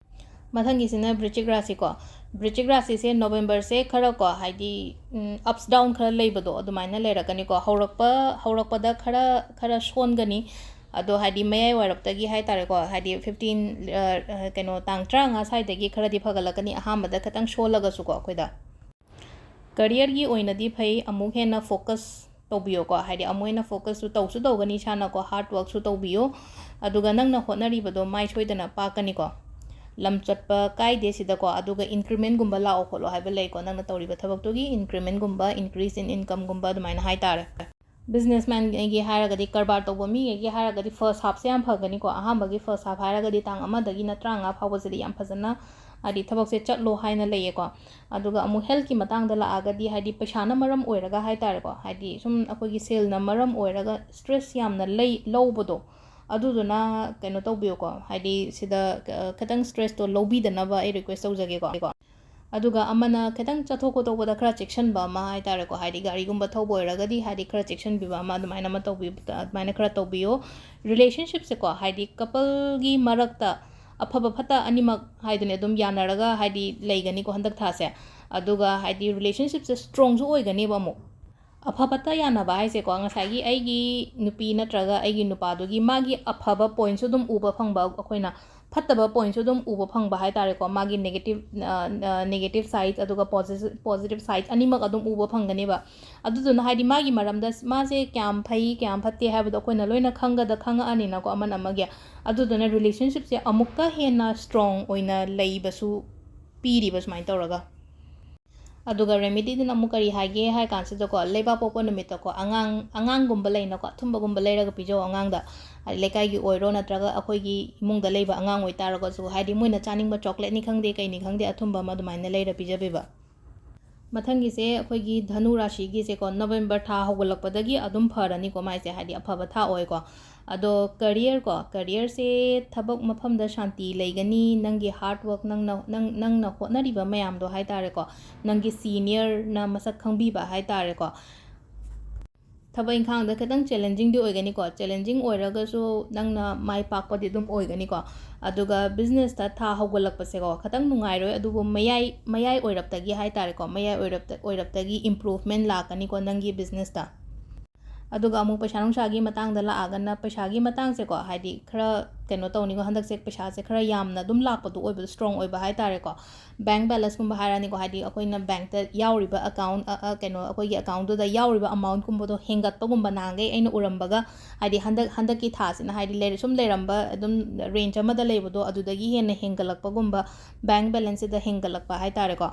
ꯃꯊꯪꯒꯤꯁꯤꯅ ꯕ꯭ꯔꯤꯆꯤꯛ ꯔꯥꯁꯤꯀꯣ꯫ ꯕ꯭ꯔꯤꯆꯤꯛ ꯔꯥꯁꯤꯁꯦ ꯅꯣꯕꯦꯝꯕꯔꯁꯦ ꯈꯔꯀꯣ, ꯍꯥꯏꯗꯤ, ꯎꯝ, ups down ꯈꯔ ꯂꯩꯕꯗꯣ ꯑꯗꯨꯃꯥꯏꯅ ꯂꯩꯔꯛꯀꯅꯤꯀꯣ꯫ ꯍꯧꯔꯛꯄ, ꯍꯧꯔꯛꯄꯗ ꯈꯔ, ꯈꯔ ꯁꯣꯟꯒꯅꯤ꯫ ꯑꯗꯣ ꯍꯥꯏꯗꯤ ꯃꯌꯥꯏ ꯋꯥꯏꯔꯞꯇꯒꯤ ꯍꯥꯏꯇꯥꯔꯦꯀꯣ, ꯍꯥꯏꯗꯤ fifteen, ꯑ, ꯑ, ꯀꯩꯅꯣ, ꯇꯥꯡ ꯇꯔꯥꯃꯉꯥ ꯁ꯭ꯋꯥꯏꯗꯒꯤ ꯈꯔꯗꯤ ꯐꯒꯠꯂꯛꯀꯅꯤ, ꯑꯍꯥꯟꯕꯗ ꯈꯤꯇꯪ ꯁꯣꯜꯂꯒꯁꯨꯀꯣ ꯑꯩꯈꯣꯏꯗ꯫ Careerꯒꯤ ꯑꯣꯏꯅꯗꯤ ꯐꯩ, ꯑꯃꯨꯛ ꯍꯦꯟꯅ focus ꯇꯧꯕꯤꯌꯣꯀꯣ, ꯍꯥꯏꯗꯤ ꯑꯃꯨꯛ ꯍꯦꯟꯅ focusꯁꯨ ꯇꯧꯁꯨ ꯇꯧꯒꯅꯤ ꯏꯁꯥꯅꯀꯣ, hard workꯁꯨ ꯇꯧꯕꯤꯌꯣ꯫ ꯑꯗꯨꯒ ꯅꯪꯅ ꯍꯣꯠꯅꯔꯤꯕꯗꯣ ꯃꯥꯏ ꯁꯣꯏꯗꯅ ꯄꯥꯛꯀꯅꯤꯀꯣ꯫ ꯂꯝ ꯆꯠꯄ ꯀꯥꯏꯗꯦ ꯁꯤꯗꯀꯣ, ꯑꯗꯨꯒ incrementꯒꯨꯝꯕ ꯂꯥꯛꯑꯣ ꯈꯣꯠꯂꯣ ꯍꯥꯏꯕ ꯂꯩꯀꯣ, ꯅꯪꯅ ꯇꯧꯔꯤꯕ ꯊꯕꯛꯇꯨꯒꯤ incrementꯒꯨꯝꯕ, increase in incomeꯒꯨꯝꯕ ꯑꯗꯨꯃꯥꯏꯅ ꯍꯥꯏꯇꯥꯔꯦ꯫ Businessmanꯒꯤ ꯍꯥꯏꯔꯒꯗꯤ, ꯀꯔꯕꯥꯔ ꯇꯧꯕ ꯃꯤꯉꯩꯒꯤ ꯍꯥꯏꯔꯒꯗꯤ first halfꯁꯦ ꯌꯥꯝ ꯐꯒꯅꯤꯀꯣ꯫ ꯑꯍꯥꯟꯕꯒꯤ first half ꯍꯥꯏꯔꯒꯗꯤ ꯇꯥꯡ ꯑꯃꯗꯒꯤꯅ ꯇꯔꯥꯃꯉꯥ ꯐꯥꯎꯕꯁꯤꯗꯤ ꯌꯥꯝ ꯐꯖꯅ, ꯍꯥꯏꯗꯤ ꯊꯕꯛꯁꯦ ꯆꯠꯂꯣ ꯍꯥꯏꯅ ꯂꯩꯌꯦꯀꯣ꯫ ꯑꯗꯨꯒ ꯑꯃꯨꯛ healthꯀꯤ ꯃꯇꯥꯡꯗ ꯂꯥꯛꯑꯒꯗꯤ, ꯍꯥꯏꯗꯤ ꯄꯩꯁꯥꯅ ꯃꯔꯝ ꯑꯣꯏꯔꯒ ꯍꯥꯏꯇꯥꯔꯦꯀꯣ, ꯍꯥꯏꯗꯤ ꯁꯨꯝ ꯑꯩꯈꯣꯏꯒꯤ ꯁꯦꯜꯅ ꯃꯔꯝ ꯑꯣꯏꯔꯒ stress ꯌꯥꯝꯅ ꯂꯩ, ꯂꯧꯕꯗꯣ, ꯑꯗꯨꯗꯨꯅ ꯀꯩꯅꯣ ꯇꯧꯕꯤꯌꯨꯀꯣ, ꯍꯥꯏꯗꯤ ꯁꯤꯗ, ꯑ, ꯈꯤꯇꯪ stressꯇꯣ ꯂꯧꯕꯤꯗꯅꯕ ꯑꯩ request ꯇꯧꯖꯒꯦꯀꯣ꯫ ꯑꯗꯨꯒ ꯑꯃꯅ ꯈꯤꯇꯪ ꯆꯠꯊꯣꯛ ꯈꯣꯠꯇꯣꯛꯄꯗ ꯈꯔ ꯆꯦꯛꯁꯤꯟꯕ ꯑꯃ ꯍꯥꯏ ꯇꯥꯔꯦꯀꯣ, ꯍꯥꯏꯗꯤ ꯒꯥꯔꯤꯒꯨꯝꯕ ꯊꯧꯕ ꯑꯣꯏꯔꯒꯗꯤ ꯍꯥꯏꯗꯤ ꯈꯔ ꯆꯦꯛꯁꯤꯟꯕꯤꯕ ꯑꯃ ꯑꯗꯨꯃꯥꯏꯅ ꯑꯃ ꯇꯧꯕꯤ-, ꯑꯗꯨꯃꯥꯏꯅ ꯈꯔ ꯇꯧꯕꯤꯌꯣ꯫ Relationshipꯁꯦꯀꯣ, ꯍꯥꯏꯗꯤ coupleꯒꯤ ꯃꯔꯛꯇ ꯑꯐꯕ ꯐꯠꯇ ꯑꯅꯤꯃꯛ ꯍꯥꯏꯗꯨꯅꯦ ꯑꯗꯨꯝ ꯌꯥꯅꯔꯒ ꯍꯥꯏꯗꯤ ꯂꯩꯒꯅꯤꯀꯣ ꯍꯟꯗꯛ ꯊꯥꯁꯦ꯫ ꯑꯗꯨꯒ ꯍꯥꯏꯗꯤ relationshipꯁꯦ strongꯁꯨ ꯑꯣꯏꯒꯅꯦꯕ ꯑꯃꯨꯛ꯫ ꯑꯐ ꯐꯠꯇ ꯌꯥꯅꯕ ꯍꯥꯏꯁꯦꯀꯣ, ꯉꯁꯥꯏꯒꯤ ꯑꯩꯒꯤ ꯅꯨꯄꯤ ꯅꯠꯇ꯭ꯔꯒ ꯑꯩꯒꯤ ꯅꯨꯄꯥꯗꯨꯒꯤ ꯃꯥꯒꯤ ꯑꯐꯕ pointꯁꯨ ꯑꯗꯨꯝ ꯎꯕ ꯐꯪꯕ ꯑꯩꯈꯣꯏꯅ, ꯐꯠꯇꯕ pointꯁꯨ ꯑꯗꯨꯝ ꯎꯕ ꯐꯪꯕ ꯍꯥꯏ ꯇꯥꯔꯦꯀꯣ, ꯃꯥꯒꯤ negative, ꯑ, ꯑ, negative side ꯑꯗꯨꯒ posi-, positive side ꯑꯅꯤꯃꯛ ꯑꯗꯨꯝ ꯎꯕ ꯐꯪꯒꯅꯦꯕ꯫ ꯑꯗꯨꯗꯨꯅ ꯍꯥꯏꯗꯤ ꯃꯥꯒꯤ ꯃꯔꯝꯗ ꯃꯥꯁꯦ ꯀꯌꯥꯝ ꯐꯩ ꯀꯌꯥꯝ ꯐꯠꯇꯦ ꯍꯥꯏꯕꯗꯣ ꯑꯩꯈꯣꯏꯅ ꯂꯣꯏꯅ ꯈꯪꯒꯗ ꯈꯪꯉꯛꯑꯅꯤꯅꯀꯣ ꯑꯃꯅ ꯑꯃꯒꯤ꯫ ꯑꯗꯨꯗꯨꯅ relationshipꯁꯦ ꯑꯃꯨꯛꯀ ꯍꯦꯟꯅ strong ꯑꯣꯏꯅ ꯂꯩꯕꯁꯨ ꯄꯤꯔꯤꯕ ꯁꯨꯃꯥꯏꯅ ꯇꯧꯔꯒ꯫ ꯑꯗꯨꯒ remedyꯗꯨꯅ ꯑꯃꯨꯛ ꯀꯔꯤ ꯍꯥꯏꯒꯦ ꯍꯥꯏ ꯀꯥꯟꯁꯤꯗꯀꯣ, ꯂꯩꯕꯥꯛꯄꯣꯛꯄ ꯅꯨꯃꯤꯠꯇꯀꯣ, ꯑꯉꯥꯡ, ꯑꯉꯥꯡꯒꯨꯝꯕ ꯂꯩꯅꯀꯣ, ꯑꯊꯨꯝꯕꯒꯨꯝꯕ ꯂꯩꯔꯒ ꯄꯤꯖꯧ ꯑꯉꯥꯡꯗ꯫ ꯍꯥꯏꯗꯤ ꯂꯩꯀꯥꯏꯒꯤ ꯑꯣꯏꯔꯣ ꯅꯠꯇ꯭ꯔꯒ ꯑꯩꯈꯣꯏꯒꯤ ꯏꯃꯨꯡꯗ ꯂꯩꯕ ꯑꯉꯥꯡ ꯑꯣꯏꯇꯥꯔꯒꯁꯨ, ꯍꯥꯏꯗꯤ ꯃꯣꯏꯅ ꯆꯥꯅꯤꯡꯕ chocolateꯅꯤ ꯈꯪꯗꯦ, ꯀꯩꯅꯤ ꯈꯪꯗꯦ, ꯑꯊꯨꯝꯕ ꯑꯃ ꯑꯗꯨꯃꯥꯏꯅ ꯂꯩꯔ ꯄꯤꯖꯕꯤꯕ꯫ ꯃꯊꯪꯒꯤꯁꯦ ꯑꯩꯈꯣꯏꯒꯤ ꯙꯅꯨ ꯔꯥꯁꯤꯒꯤꯁꯦꯀꯣ, November ꯊꯥ ꯍꯧꯒꯠꯂꯛꯄꯗꯒꯤ ꯑꯗꯨꯝ ꯐꯔꯅꯤꯀꯣ ꯃꯥꯏꯁꯦ, ꯍꯥꯏꯗꯤ ꯑꯐꯕ ꯊꯥ ꯑꯣꯏꯀꯣ꯫ ꯑꯗꯣ career ꯀꯣ, careerꯁꯦ ꯊꯕꯛ ꯃꯐꯝꯗ ꯁꯥꯟꯇꯤ ꯂꯩꯒꯅꯤ, ꯅꯪꯒꯤ hard work, ꯅꯪꯅ, ꯅꯪ, ꯅꯪꯅ ꯍꯣꯠꯅꯔꯤꯕ ꯃꯌꯥꯝꯗꯣ ꯍꯥꯏ ꯇꯥꯔꯦꯀꯣ, ꯅꯪꯒꯤ seniorꯅ ꯃꯁꯛ ꯈꯪꯕꯤꯕ ꯍꯥꯏ ꯇꯥꯔꯦꯀꯣ꯫ ꯊꯕꯛ ꯏꯪꯈꯥꯡꯗ ꯈꯤꯇꯪ challengingꯗꯤ ꯑꯣꯏꯒꯅꯤꯀꯣ, challenging ꯑꯣꯏꯔꯒꯁꯨ ꯅꯪꯅ ꯃꯥꯏ ꯄꯥꯛꯄꯗꯤ ꯑꯗꯨꯝ ꯑꯣꯏꯒꯅꯤꯀꯣ꯫ ꯑꯗꯨꯒ businessꯇ ꯊꯥ ꯍꯧꯒꯠꯂꯛꯄꯁꯦꯀꯣ, ꯈꯤꯇꯪ ꯅꯨꯡꯉꯥꯏꯔꯣꯏ, ꯑꯗꯨꯕꯨ ꯃꯌꯥꯏ, ꯃꯌꯥꯏ ꯑꯣꯏꯔꯞꯇꯒꯤ ꯍꯥꯏ ꯇꯥꯔꯦꯀꯣ, ꯃꯌꯥꯏ ꯑꯣꯏꯔꯞꯇ, ꯑꯣꯏꯔꯞꯇꯒꯤ improvement ꯂꯥꯛꯀꯅꯤꯀꯣ ꯅꯪꯒꯤ businessꯇ꯫ ꯑꯗꯨꯒ ꯑꯃꯨꯛ ꯄꯩꯁꯥ ꯅꯨꯡꯁꯥꯒꯤ ꯃꯇꯥꯡꯗ ꯂꯥꯛꯑꯒꯅ, ꯄꯩꯁꯥꯒꯤ ꯃꯇꯥꯡꯁꯦꯀꯣ, ꯍꯥꯏꯗꯤ ꯈꯔ ꯀꯩꯅꯣ ꯇꯧꯅꯤꯀꯣ, ꯍꯟꯗꯛꯁꯦ ꯄꯩꯁꯥꯁꯦ ꯈꯔ ꯌꯥꯝꯅ ꯑꯗꯨꯝ ꯂꯥꯛꯄꯗꯣ ꯑꯣꯏꯕꯗꯣ, strong ꯑꯣꯏꯕ ꯍꯥꯏ ꯇꯥꯔꯦꯀꯣ꯫ Bank balanceꯀꯨꯝꯕ ꯍꯥꯏꯔꯅꯤꯀꯣ, ꯍꯥꯏꯗꯤ ꯑꯩꯈꯣꯏꯅ bankꯇ ꯌꯥꯎꯔꯤꯕ account, ꯑ, ꯑ, ꯀꯩꯅꯣ, ꯑꯩꯈꯣꯏꯒꯤ accountꯗꯨꯗ ꯌꯥꯎꯔꯤꯕ amountꯀꯨꯝꯕꯗꯣ ꯍꯦꯟꯒꯠꯄꯒꯨꯝꯕ, ꯅꯍꯥꯟꯈꯩ ꯑꯩꯅ ꯎꯔꯝꯕꯒ, ꯍꯥꯏꯗꯤ ꯍꯟꯗꯛ, ꯍꯟꯗꯛꯀꯤ ꯊꯥꯁꯤꯅ ꯍꯥꯏꯗꯤ ꯂꯩꯔ-, ꯁꯨꯝ ꯂꯩꯔꯝꯕ ꯑꯗꯨꯝ range ꯑꯃꯗ ꯂꯩꯕꯗꯣ, ꯑꯗꯨꯗꯒꯤ ꯍꯦꯟꯅ ꯍꯦꯟꯒꯠꯂꯛꯄꯒꯨꯝꯕ, bank balanceꯁꯤꯗ ꯍꯦꯟꯒꯠꯂꯛꯄ ꯍꯥꯏ ꯇꯥꯔꯦꯀꯣ꯫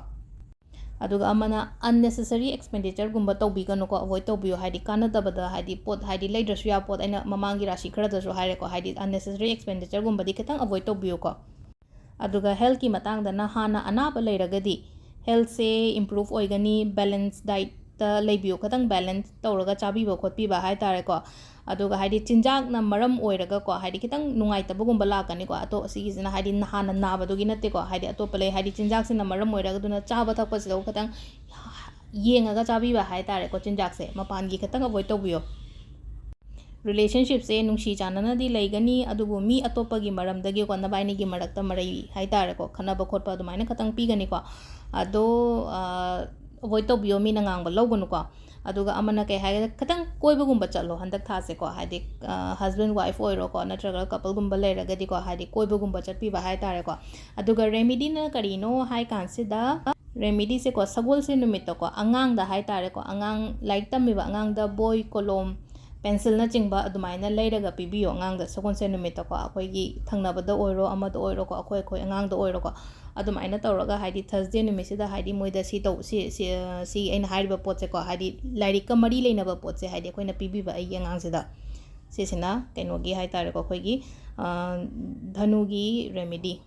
ꯑꯗꯨꯒ ꯑꯃꯅ unnecessary expenditureꯒꯨꯝꯕ ꯇꯧꯕꯤꯒꯅꯨꯀꯣ, avoid ꯇꯧꯕꯤꯌꯨ, ꯍꯥꯏꯗꯤ ꯀꯥꯟꯅꯗꯕꯗ, ꯍꯥꯏꯗꯤ ꯄꯣꯠ, ꯍꯥꯏꯗꯤ ꯂꯩꯗ꯭ꯔꯁꯨ ꯌꯥꯕ ꯄꯣꯠ, ꯑꯩꯅ ꯃꯃꯥꯡꯒꯤ ꯔꯥꯁꯤ ꯈꯔꯗꯁꯨ ꯍꯥꯏꯔꯦꯀꯣ, ꯍꯥꯏꯗꯤ unnecessary expenditureꯒꯨꯝꯕꯗꯤ ꯈꯤꯇꯪ avoid ꯇꯧꯕꯤꯌꯨꯀꯣ꯫ ꯑꯗꯨꯒ healthꯀꯤ ꯃꯇꯥꯡꯗꯅ ꯍꯥꯟꯅ ꯑꯅꯥꯕ ꯂꯩꯔꯒꯗꯤ healthꯁꯦ improve ꯑꯣꯏꯒꯅꯤ, balance diet ꯂꯩꯕꯤꯌꯨ, ꯈꯤꯇꯪ ꯕꯦꯂꯦꯟꯁ ꯇꯧꯔꯒ ꯆꯥꯕꯤꯕ ꯈꯣꯠꯄꯤꯕ ꯍꯥꯏꯇꯥꯔꯦꯀꯣ꯫ ꯑꯗꯨꯒ ꯍꯥꯏꯗꯤ ꯆꯤꯟꯖꯥꯛꯅ ꯃꯔꯝ ꯑꯣꯏꯔꯒꯀꯣ, ꯍꯥꯏꯗꯤ ꯈꯤꯇꯪ ꯅꯨꯡꯉꯥꯏꯇꯕꯒꯨꯝꯕ ꯂꯥꯛꯀꯅꯤꯀꯣ꯫ ꯑꯇꯣꯞ-, ꯁꯤꯒꯤꯁꯤꯅ ꯍꯥꯏꯗꯤ ꯍꯥꯟꯅ ꯅꯥꯕꯗꯨꯒꯤ ꯅꯠꯇꯦꯀꯣ, ꯍꯥꯏꯗꯤ ꯑꯇꯣꯞꯄ ꯂꯩ, ꯍꯥꯏꯗꯤ ꯆꯤꯟꯖꯥꯛꯁꯤꯅ ꯃꯔꯝ ꯑꯣꯏꯔꯒ꯫ ꯑꯗꯨꯅ ꯆꯥꯕ ꯊꯛꯄꯁꯤꯗ ꯈꯤꯇꯪ ꯌꯦꯡꯉꯒ ꯆꯥꯕꯤꯕ ꯍꯥꯏꯇꯥꯔꯦꯀꯣ꯫ ꯆꯤꯟꯖꯥꯛꯁꯦ ꯃꯄꯥꯟꯒꯤ ꯈꯤꯇꯪ ꯑꯦꯕꯣꯏꯗ ꯇꯧꯕꯤꯌꯣ꯫ ꯔꯤꯂꯦꯁꯟꯁꯤꯞꯁꯦ ꯅꯨꯡꯁꯤ ꯆꯥꯟꯅꯅꯗꯤ ꯂꯩꯒꯅꯤ, ꯑꯗꯨꯕꯨ ꯃꯤ ꯑꯇꯣꯞꯄꯒꯤ ꯃꯔꯝꯗꯒꯤꯀꯣ, ꯅꯕꯥꯏꯅꯤꯒꯤ ꯃꯔꯛꯇ ꯃꯔꯩ ꯍꯥꯏꯇꯥꯔꯦꯀꯣ, ꯈꯠꯅꯕ ꯈꯣꯠꯄ ꯑꯗꯨꯃꯥꯏꯅ ꯈꯤꯇꯪ ꯄꯤꯒꯅꯤꯀꯣ꯫ ꯑꯗꯣ, ꯑ, ꯑꯦꯕꯣꯏꯗ ꯇꯧꯕꯤꯌꯣ, ꯃꯤꯅ ꯉꯥꯡꯕ ꯂꯧꯒꯅꯨꯀꯣ꯫ ꯑꯗꯨꯒ ꯑꯃꯅ ꯀꯩ ꯍꯥꯏꯒꯦꯗ, ꯈꯤꯇꯪ ꯀꯣꯏꯕꯒꯨꯝꯕ ꯆꯠꯂꯣ ꯍꯟꯗꯛ ꯊꯥꯁꯦꯀꯣ, ꯍꯥꯏꯗꯤ, ꯑ, ꯍꯁꯕꯦꯟ ꯋꯥꯏꯐ ꯑꯣꯏꯔꯣꯀꯣ, ꯅꯠꯇ꯭ꯔꯒ ꯀꯄꯜꯒꯨꯝꯕ ꯂꯩꯔꯒꯗꯤꯀꯣ, ꯍꯥꯏꯗꯤ ꯀꯣꯏꯕꯒꯨꯝꯕ ꯆꯠꯄꯤꯕ ꯍꯥꯏꯇꯥꯔꯦꯀꯣ꯫ ꯑꯗꯨꯒ ꯔꯦꯃꯤꯗꯤꯅ ꯀꯔꯤꯅꯣ ꯍꯥꯏ ꯀꯥꯟꯁꯤꯗ, ꯔꯦꯃꯤꯗꯤꯁꯦꯀꯣ, ꯁꯒꯣꯜꯁꯦ ꯅꯨꯃꯤꯠꯇꯀꯣ, ꯑꯉꯥꯡꯗ ꯍꯥꯏꯇꯥꯔꯦꯀꯣ, ꯑꯉꯥꯡ ꯂꯥꯏꯔꯤꯛ ꯇꯝꯃꯤꯕ ꯑꯉꯥꯡꯗ ꯕꯣꯏ, ꯀꯣꯂꯣꯝ, ꯄꯦꯟꯁꯤꯜꯅꯆꯤꯡꯕ ꯑꯗꯨꯃꯥꯏꯅ ꯂꯩꯔꯒ ꯄꯤꯕꯤꯌꯣ ꯑꯉꯥꯡꯗ ꯁꯒꯣꯜꯁꯦꯟ ꯅꯨꯃꯤꯠꯇꯀꯣ, ꯑꯩꯈꯣꯏꯒꯤ ꯊꯪꯅꯕꯗ ꯑꯣꯏꯔꯣ, ꯑꯃꯗ ꯑꯣꯏꯔꯣꯀꯣ, ꯑꯩꯈꯣꯏ, ꯑꯩꯈꯣꯏ ꯑꯉꯥꯡꯗ ꯑꯣꯏꯔꯣꯀꯣ꯫ ꯑꯗꯨꯃꯥꯏꯅ ꯇꯧꯔꯒ ꯍꯥꯏꯗꯤ ꯊꯔꯁꯗꯦ ꯅꯨꯃꯤꯠꯁꯤꯗ ꯍꯥꯏꯗꯤ ꯃꯣꯏꯗ ꯁꯤ ꯇꯧ-, ꯁꯤ, ꯁꯤ, ꯑ, ꯁꯤ ꯑꯩꯅ ꯍꯥꯏꯔꯤꯕ ꯄꯣꯠꯁꯦꯀꯣ, ꯍꯥꯏꯗꯤ ꯂꯥꯏꯔꯤꯛꯀ ꯃꯔꯤ ꯂꯩꯅꯕ ꯄꯣꯠꯁꯦ ꯍꯥꯏꯗꯤ ꯑꯩꯈꯣꯏꯅ ꯄꯤꯕꯤꯕ ꯑꯩꯒꯤ ꯑꯉꯥꯡꯁꯤꯗ꯫ ꯁꯤꯁꯤꯅ ꯀꯩꯅꯣꯒꯤ ꯍꯥꯏꯇꯥꯔꯦꯀꯣ, ꯑꯩꯈꯣꯏꯒꯤ, ꯑ, ꯙꯅꯨꯒꯤ ꯔꯦꯃꯤꯗꯤ꯫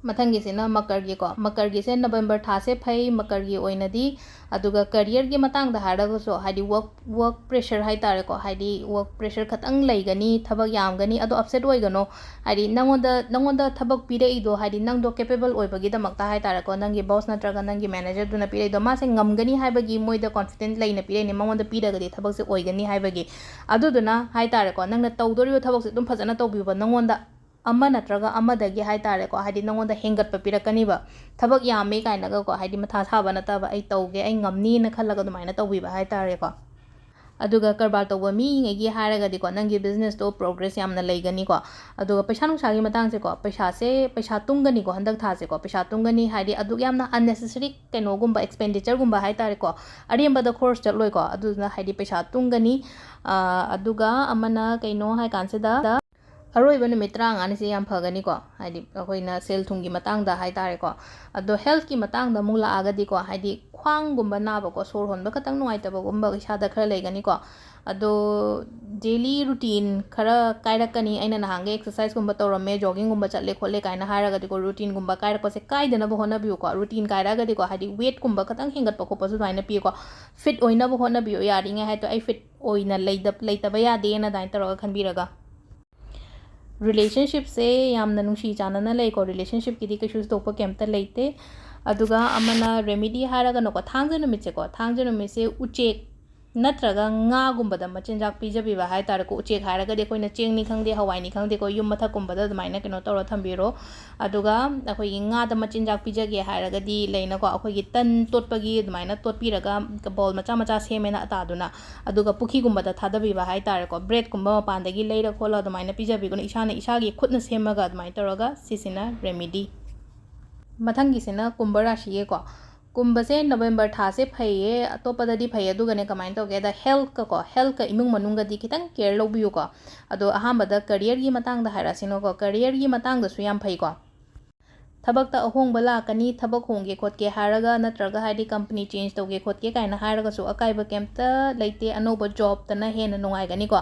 ꯃꯊꯪꯒꯤꯁꯤꯅ ꯃꯀꯔꯒꯤꯀꯣ꯫ ꯃꯀꯔꯒꯤꯁꯦ ꯅꯕꯦꯝꯕꯔ ꯊꯥꯁꯦ ꯐꯩ ꯃꯀꯔꯒꯤ ꯑꯣꯏꯅꯗꯤ꯫ ꯑꯗꯨꯒ ꯀꯦꯔꯤꯌꯔꯒꯤ ꯃꯇꯥꯡꯗ ꯍꯥꯏꯔꯒꯁꯨ, ꯍꯥꯏꯗꯤ ꯋꯔꯛ, ꯋꯔꯛ ꯄ꯭ꯔꯦꯁꯔ ꯍꯥꯏꯇꯥꯔꯦꯀꯣ, ꯍꯥꯏꯗꯤ ꯋꯔꯛ ꯄ꯭ꯔꯦꯁꯔ ꯈꯇꯪ ꯂꯩꯒꯅꯤ, ꯊꯕꯛ ꯌꯥꯝꯒꯅꯤ, ꯑꯗꯣ ꯑꯞꯁꯦꯠ ꯑꯣꯏꯒꯅꯣ꯫ ꯍꯥꯏꯗꯤ ꯅꯪꯉꯣꯟꯗ, ꯅꯪꯉꯣꯟꯗ ꯊꯕꯛ ꯄꯤꯔꯛꯏꯗꯣ, ꯍꯥꯏꯗꯤ ꯅꯪꯗꯣ ꯀꯦꯄꯦꯕꯜ ꯑꯣꯏꯕꯒꯤꯗꯃꯛꯇ ꯍꯥꯏꯇꯥꯔꯦꯀꯣ, ꯅꯪꯒꯤ ꯕꯣꯁ ꯅꯠꯇ꯭ꯔꯒ ꯅꯪꯒꯤ ꯃꯦꯅꯦꯖꯔꯗꯨꯅ ꯄꯤꯔꯛꯏꯗꯣ, ꯃꯥꯁꯦ ꯉꯝꯒꯅꯤ ꯍꯥꯏꯕꯒꯤ ꯃꯣꯏꯗ ꯀꯣꯟꯐꯤꯗꯦꯟꯁ ꯂꯩꯅ ꯄꯤꯔꯛꯏꯅꯦ, ꯃꯉꯣꯟꯗ ꯄꯤꯔꯒꯗꯤ ꯊꯕꯛꯁꯦ ꯑꯣꯏꯒꯅꯤ ꯍꯥꯏꯕꯒꯤ꯫ ꯑꯗꯨꯗꯨꯅ ꯍꯥꯏꯇꯥꯔꯦꯀꯣ, ꯅꯪꯅ ꯇꯧꯗꯣꯔꯤꯕ ꯊꯕꯛꯁꯦ ꯑꯗꯨꯝ ꯐꯖꯅ ꯇꯧꯕꯤꯌꯣꯕ꯫ ꯅꯪꯉꯣꯟꯗ ꯑꯃ ꯅꯠꯇ꯭ꯔꯒ ꯑꯃꯗꯒꯤ ꯍꯥꯏꯇꯥꯔꯦꯀꯣ, ꯍꯥꯏꯗꯤ ꯅꯪꯉꯣꯟꯗ ꯍꯦꯟꯒꯠꯄ ꯄꯤꯔꯛꯀꯅꯤꯕ꯫ ꯊꯕꯛ ꯌꯥꯝꯃꯦ ꯀꯥꯏꯅꯒꯀꯣ, ꯍꯥꯏꯗꯤ ꯃꯊꯥ ꯁꯥꯕ ꯅꯠꯇꯕ, "ꯑꯩ ꯇꯧꯒꯦ, ꯑꯩ ꯉꯝꯅꯤꯅ" ꯈꯜꯂꯒ ꯑꯗꯨꯃꯥꯏꯅ ꯇꯧꯕꯤꯕ ꯍꯥꯏꯇꯥꯔꯦꯀꯣ꯫ ꯑꯗꯨꯒ ꯀꯔꯕꯥꯔ ꯇꯧꯕ ꯃꯤꯉꯩꯒꯤ ꯍꯥꯏꯔꯒꯗꯤꯀꯣ, ꯅꯪꯒꯤ ꯕꯤꯖꯤꯅꯦꯁꯇꯣ ꯄ꯭ꯔꯣꯒ꯭ꯔꯦꯁ ꯌꯥꯝꯅ ꯂꯩꯒꯅꯤꯀꯣ꯫ ꯑꯗꯨꯒ ꯄꯩꯁꯥ ꯅꯨꯡꯁꯥꯒꯤ ꯃꯇꯥꯡꯁꯦꯀꯣ, ꯄꯩꯁꯥꯁꯦ, ꯄꯩꯁꯥ ꯇꯨꯡꯒꯅꯤꯀꯣ ꯍꯟꯗꯛ ꯊꯥꯁꯦꯀꯣ, ꯄꯩꯁꯥ ꯇꯨꯡꯒꯅꯤ ꯍꯥꯏꯗꯤ ꯑꯗꯨꯛ ꯌꯥꯝꯅ ꯑꯟꯅꯦꯁꯦꯁꯔꯤ ꯀꯩꯅꯣꯒꯨꯝꯕ, ꯑꯦꯛꯁꯄꯦꯟꯗꯤꯆꯔꯒꯨꯝꯕ ꯍꯥꯏꯇꯥꯔꯦꯀꯣ, ꯑꯔꯦꯝꯕꯗ ꯈꯣꯔꯁ ꯆꯠꯂꯣꯏꯀꯣ꯫ ꯑꯗꯨꯗꯨꯅ ꯍꯥꯏꯗꯤ ꯄꯩꯁꯥ ꯇꯨꯡꯒꯅꯤ꯫ ꯑꯥ, ꯑꯗꯨꯒ ꯑꯃꯅ ꯀꯩꯅꯣ ꯍꯥꯏ ꯀꯥꯟꯁꯤꯗ, ꯑꯔꯣꯏꯕ ꯅꯨꯃꯤꯠ ꯇꯔꯥꯃꯉꯥꯅꯤꯁꯦ ꯌꯥꯝ ꯐꯒꯅꯤꯀꯣ, ꯍꯥꯏꯗꯤ ꯑꯩꯈꯣꯏꯅ ꯁꯦꯜ ꯊꯨꯝꯒꯤ ꯃꯇꯥꯡꯗ ꯍꯥꯏꯇꯥꯔꯦꯀꯣ꯫ ꯑꯗꯣ healthꯀꯤ ꯃꯇꯥꯡꯗ ꯑꯃꯨꯛ ꯂꯥꯛꯑꯒꯗꯤꯀꯣ, ꯍꯥꯏꯗꯤ ꯈ꯭ꯋꯥꯡꯒꯨꯝꯕ ꯅꯥꯕꯀꯣ, ꯁꯣꯔ ꯍꯣꯟꯕ ꯈꯇꯪ ꯅꯨꯡꯉꯥꯏꯇꯕꯒꯨꯝꯕ ꯏꯁꯥꯗ ꯈꯔ ꯂꯩꯒꯅꯤꯀꯣ꯫ ꯑꯗꯣ daily routine ꯈꯔ ꯀꯥꯏꯔꯛꯀꯅꯤ꯫ ꯑꯩꯅ ꯅꯍꯥꯟꯒꯩ exerciseꯀꯨꯝꯕ ꯇꯧꯔꯝꯃꯦ, joggingꯒꯨꯝꯕ ꯆꯠꯂꯦ ꯈꯣꯠꯂꯦ ꯀꯥꯏꯅ ꯍꯥꯏꯔꯒꯗꯤꯀꯣ, routineꯒꯨꯝꯕ ꯀꯥꯏꯔꯛꯄꯁꯦ ꯀꯥꯏꯗꯅꯕ ꯍꯣꯠꯅꯕꯤꯌꯨꯀꯣ꯫ Routine ꯀꯥꯏꯔꯛꯑꯒꯗꯤꯀꯣ, ꯍꯥꯏꯗꯤ weightꯀꯨꯝꯕ ꯈꯇꯪ ꯍꯦꯟꯒꯠꯄ ꯈꯣꯠꯄꯁꯨ ꯑꯗꯨꯃꯥꯏꯅ ꯄꯤꯌꯨꯀꯣ꯫ Fit ꯑꯣꯏꯅꯕ ꯍꯣꯠꯅꯕꯤꯌꯨ, ꯌꯥꯔꯤꯉꯩ ꯍꯥꯏꯗꯣ ꯑꯩ fit ꯑꯣꯏꯅ ꯂꯩꯇꯕ ꯌꯥꯗꯦꯅ ꯑꯗꯨꯃꯥꯏꯅ ꯇꯧꯔꯒ ꯈꯟꯕꯤꯔꯒ꯫ Relationshipꯁꯦ ꯌꯥꯝꯅ ꯅꯨꯡꯁꯤ ꯆꯥꯟꯅꯅ ꯂꯩꯀꯣ, relationshipꯀꯤꯗꯤ ꯀꯩꯁꯨ ꯊꯣꯏꯗꯣꯛꯄ ꯀꯩꯝꯇ ꯂꯩꯇꯦ꯫ ꯑꯗꯨꯒ ꯑꯃꯅ remedy ꯍꯥꯏꯔꯒꯅꯀꯣ, ꯊꯥꯡꯖ ꯅꯨꯃꯤꯠꯁꯦꯀꯣ, ꯊꯥꯡꯖ ꯅꯨꯃꯤꯠꯁꯦ ꯎꯆꯦꯛ ꯅꯠꯇ꯭ꯔꯒ ꯉꯥꯒꯨꯝꯕꯗ ꯃꯆꯤꯟꯖꯥꯛ ꯄꯤꯖꯕꯤꯕ ꯍꯥꯏ ꯇꯥꯔꯦꯀꯣ꯫ ꯎꯆꯦꯛ ꯍꯥꯏꯔꯒꯗꯤ ꯑꯩꯈꯣꯏꯅ ꯆꯦꯡꯅꯤ ꯈꯪꯗꯦ, ꯍꯋꯥꯏꯅꯤ ꯈꯪꯗꯦꯀꯣ, ꯌꯨꯝ ꯃꯊꯛꯀꯨꯝꯕꯗ ꯑꯗꯨꯃꯥꯏꯅ ꯀꯩꯅꯣ ꯇꯧꯔ ꯊꯝꯕꯤꯔꯣ꯫ ꯑꯗꯨꯒ ꯑꯩꯈꯣꯏꯒꯤ ꯉꯥꯗ ꯃꯆꯤꯟꯖꯥꯛ ꯄꯤꯖꯒꯦ ꯍꯥꯏꯔꯒꯗꯤ ꯂꯩꯅꯀꯣ, ꯑꯩꯈꯣꯏꯒꯤ ꯇꯟ ꯇꯣꯠꯄꯒꯤ ꯑꯗꯨꯃꯥꯏꯅ ꯇꯣꯠꯄꯤꯔꯒ bowl ꯃꯆꯥ ꯃꯆꯥ ꯁꯦꯝꯃꯦꯅ ꯑꯇꯥꯗꯨꯅ, ꯑꯗꯨꯒ ꯄꯨꯈ꯭ꯔꯤꯒꯨꯝꯕꯗ ꯊꯥꯗꯕꯤꯕ ꯍꯥꯏ ꯇꯥꯔꯦꯀꯣ꯫ Breadꯀꯨꯝꯕ ꯃꯄꯥꯟꯗꯒꯤ ꯂꯩꯔ ꯈꯣꯠꯂ ꯑꯗꯨꯃꯥꯏꯅ ꯄꯤꯖꯕꯤꯒꯅꯨ, ꯏꯁꯥꯅ ꯏꯁꯥꯒꯤ ꯈꯨꯠꯅ ꯁꯦꯝꯃꯒ ꯑꯗꯨꯃꯥꯏꯅ ꯇꯧꯔꯒ꯫ ꯁꯤꯁꯤꯅ remedy꯫ ꯃꯊꯪꯒꯤꯁꯤꯅ ꯀꯨꯝꯚ ꯔꯥꯁꯤꯒꯤꯀꯣ꯫ ꯀꯨꯝꯚꯁꯦ November ꯊꯥꯁꯦ ꯐꯩꯌꯦ, ꯑꯇꯣꯞꯄꯗꯗꯤ ꯐꯩ, ꯑꯗꯨꯒꯅꯦ ꯀꯃꯥꯏꯅ ꯇꯧꯒꯦꯗ, healthꯀꯀꯣ, healthꯀ ꯏꯃꯨꯡ ꯃꯅꯨꯡꯒꯗꯤ ꯈꯤꯇꯪ care ꯂꯧꯕꯤꯌꯨꯀꯣ꯫ ꯑꯗꯣ ꯑꯍꯥꯟꯕꯗ careerꯒꯤ ꯃꯇꯥꯡꯗ ꯍꯥꯏꯔꯛꯑꯁꯤꯅꯣꯀꯣ, careerꯒꯤ ꯃꯇꯥꯡꯗꯁꯨ ꯌꯥꯝ ꯐꯩꯀꯣ꯫ ꯊꯕꯛꯇ ꯑꯍꯣꯡꯕ ꯂꯥꯛꯀꯅꯤ, ꯊꯕꯛ ꯍꯣꯡꯒꯦ ꯈꯣꯠꯀꯦ ꯍꯥꯏꯔꯒ, ꯅꯠꯇ꯭ꯔꯒ ꯍꯥꯏꯗꯤ company change ꯇꯧꯒꯦ ꯈꯣꯠꯀꯦ ꯀꯥꯏꯅ ꯍꯥꯏꯔꯒꯁꯨ ꯑꯀꯥꯏꯕ ꯀꯩꯝꯇ ꯂꯩꯇꯦ꯫ ꯑꯅꯧꯕ jobꯇꯅ ꯍꯦꯟꯅ ꯅꯨꯡꯉꯥꯏꯒꯅꯤꯀꯣ꯫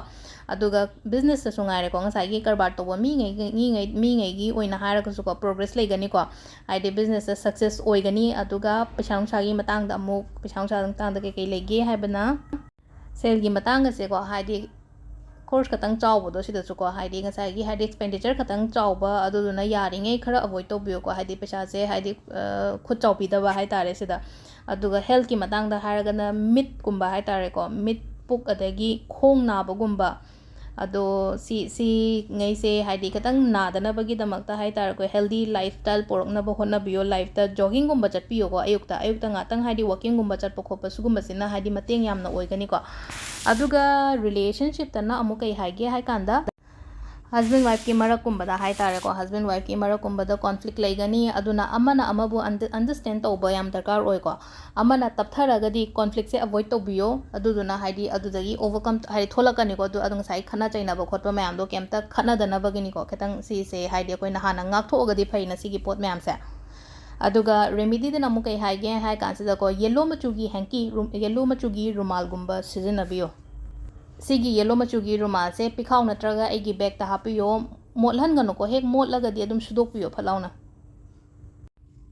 ꯑꯗꯨꯒ businessꯇꯁꯨ ꯉꯥꯏꯔꯦꯀꯣ, ꯉꯁꯥꯏꯒꯤ ꯀꯔꯕꯥꯔ ꯇꯧꯕ ꯃꯤꯉꯩ, ꯃꯤꯉꯩ, ꯃꯤꯉꯩꯒꯤ ꯑꯣꯏꯅ ꯍꯥꯏꯔꯒꯁꯨꯀꯣ, progress ꯂꯩꯒꯅꯤꯀꯣ꯫ ꯍꯥꯏꯗꯤ businessꯇ success ꯑꯣꯏꯒꯅꯤ꯫ ꯑꯗꯨꯒ ꯄꯩꯁꯥ ꯅꯨꯡꯁꯥꯒꯤ ꯃꯇꯥꯡꯗ ꯑꯃꯨꯛ, ꯄꯩꯁꯥ ꯅꯨꯡꯁꯥꯒꯤ ꯃꯇꯥꯡꯗ ꯀꯩꯀꯩ ꯂꯩꯒꯦ ꯍꯥꯏꯕꯅ, ꯁꯦꯜꯒꯤ ꯃꯇꯥꯡ ꯑꯁꯦꯀꯣ, ꯍꯥꯏꯗꯤ ꯈꯣꯔꯁ ꯈꯇꯪ ꯆꯥꯎꯕꯗꯣ ꯁꯤꯗꯁꯨꯀꯣ, ꯍꯥꯏꯗꯤ ꯉꯁꯥꯏꯒꯤ ꯍꯥꯏꯗꯤ expenditure ꯈꯇꯪ ꯆꯥꯎꯕ, ꯑꯗꯨꯗꯨꯅ ꯌꯥꯔꯤꯉꯩ ꯈꯔ avoid ꯇꯧꯕꯤꯌꯨꯀꯣ꯫ ꯍꯥꯏꯗꯤ ꯄꯩꯁꯥꯁꯦ ꯍꯥꯏꯗꯤ, ꯑ, ꯈꯨꯠ ꯆꯥꯎꯕꯤꯗꯕ ꯍꯥꯏ ꯇꯥꯔꯦ ꯁꯤꯗ꯫ ꯑꯗꯨꯒ healthꯀꯤ ꯃꯇꯥꯡꯗ ꯍꯥꯏꯔꯒꯅ ꯃꯤꯠꯀꯨꯝꯕ ꯍꯥꯏ ꯇꯥꯔꯦꯀꯣ, ꯃꯤꯠ, ꯄꯨꯛ, ꯑꯗꯒꯤ ꯈꯣꯡ ꯅꯥꯕꯒꯨꯝꯕ꯫ ꯑꯗꯣ ꯁꯤ, ꯁꯤꯉꯩꯁꯦ ꯍꯥꯏꯗꯤ ꯈꯤꯇꯪ ꯅꯥꯗꯅꯕꯒꯤꯗꯃꯛꯇ ꯍꯥꯏ ꯇꯥꯔꯦꯀꯣ, healthy lifestyle ꯄꯨꯔꯛꯅꯕ ꯍꯣꯠꯅꯕꯤꯌꯣ꯫ Lifeꯇ joggingꯒꯨꯝꯕ ꯆꯠꯄꯤꯌꯣꯀꯣ, ꯑꯌꯨꯛꯇ, ꯑꯌꯨꯛꯇ ꯉꯥꯛꯇꯪ ꯍꯥꯏꯗꯤ walkingꯒꯨꯝꯕ ꯆꯠꯄ ꯈꯣꯠꯄ ꯁꯤꯒꯨꯝꯕꯁꯤꯅ ꯍꯥꯏꯗꯤ ꯃꯇꯦꯡ ꯌꯥꯝꯅ ꯑꯣꯏꯒꯅꯤꯀꯣ꯫ ꯑꯗꯨꯒ relationshipꯇꯅ ꯑꯃꯨꯛ ꯀꯩ ꯍꯥꯏꯒꯦ ꯍꯥꯏ ꯀꯥꯟꯗ, Husband wifeꯀꯤ ꯃꯔꯛꯀꯨꯝꯕꯗ ꯍꯥꯏ ꯇꯥꯔꯦꯀꯣ, husband wifeꯀꯤ ꯃꯔꯛꯀꯨꯝꯕꯗ conflict ꯂꯩꯒꯅꯤ꯫ ꯑꯗꯨꯅ ꯑꯃꯅ ꯑꯃꯕꯨ under- understand ꯇꯧꯕ ꯌꯥꯝ ꯗꯔꯀꯥꯔ ꯑꯣꯏꯀꯣ꯫ ꯑꯃꯅ ꯇꯞꯊꯔꯒꯗꯤ conflictꯁꯦ avoid ꯇꯧꯕꯤꯌꯣ꯫ ꯑꯗꯨꯗꯨꯅ ꯍꯥꯏꯗꯤ ꯑꯗꯨꯗꯒꯤ overcome ꯍꯥꯏꯗꯤ ꯊꯣꯛꯂꯛꯀꯅꯤꯀꯣ꯫ ꯑꯗꯨ ꯑꯗꯨ ꯉꯁꯥꯏ ꯈꯠꯅ ꯆꯩꯅꯕ ꯈꯣꯠꯄ ꯃꯌꯥꯝꯗꯣ ꯀꯩꯝꯇ ꯈꯠꯅꯗꯅꯕꯒꯤꯅꯤꯀꯣ꯫ ꯈꯤꯇꯪ ꯁꯤꯁꯦ ꯍꯥꯏꯗꯤ ꯑꯩꯈꯣꯏꯅ ꯍꯥꯟꯅ ꯉꯥꯛꯊꯣꯛꯑꯒꯗꯤ ꯐꯩꯅ ꯁꯤꯒꯤ ꯄꯣꯠ ꯃꯌꯥꯝꯁꯦ꯫ ꯑꯗꯨꯒ remedyꯗꯅ ꯑꯃꯨꯛ ꯀꯩ ꯍꯥꯏꯒꯦ ꯍꯥꯏ ꯀꯥꯟꯁꯤꯗꯀꯣ, yellow ꯃꯆꯨꯒꯤ hanky ꯔꯨ- yellow ꯃꯆꯨꯒꯤ ꯔꯨꯃꯥꯜꯒꯨꯝꯕ ꯁꯤꯖꯤꯟꯅꯕꯤꯌꯣ꯫ ꯁꯤꯒꯤ yellow ꯃꯆꯨꯒꯤ ꯔꯨꯃꯥꯜꯁꯦ ꯄꯤꯈꯥꯎ ꯅꯠꯇ꯭ꯔꯒ ꯑꯩꯒꯤ bagꯇ ꯍꯥꯞꯄꯤꯌꯣ꯫ ꯃꯣꯠꯍꯟꯒꯅꯨꯀꯣ, ꯍꯦꯛ ꯃꯣꯠꯂꯒꯗꯤ ꯑꯗꯨꯝ ꯁꯨꯗꯣꯛꯄꯤꯌꯣ ꯐꯠ ꯂꯥꯎꯅ꯫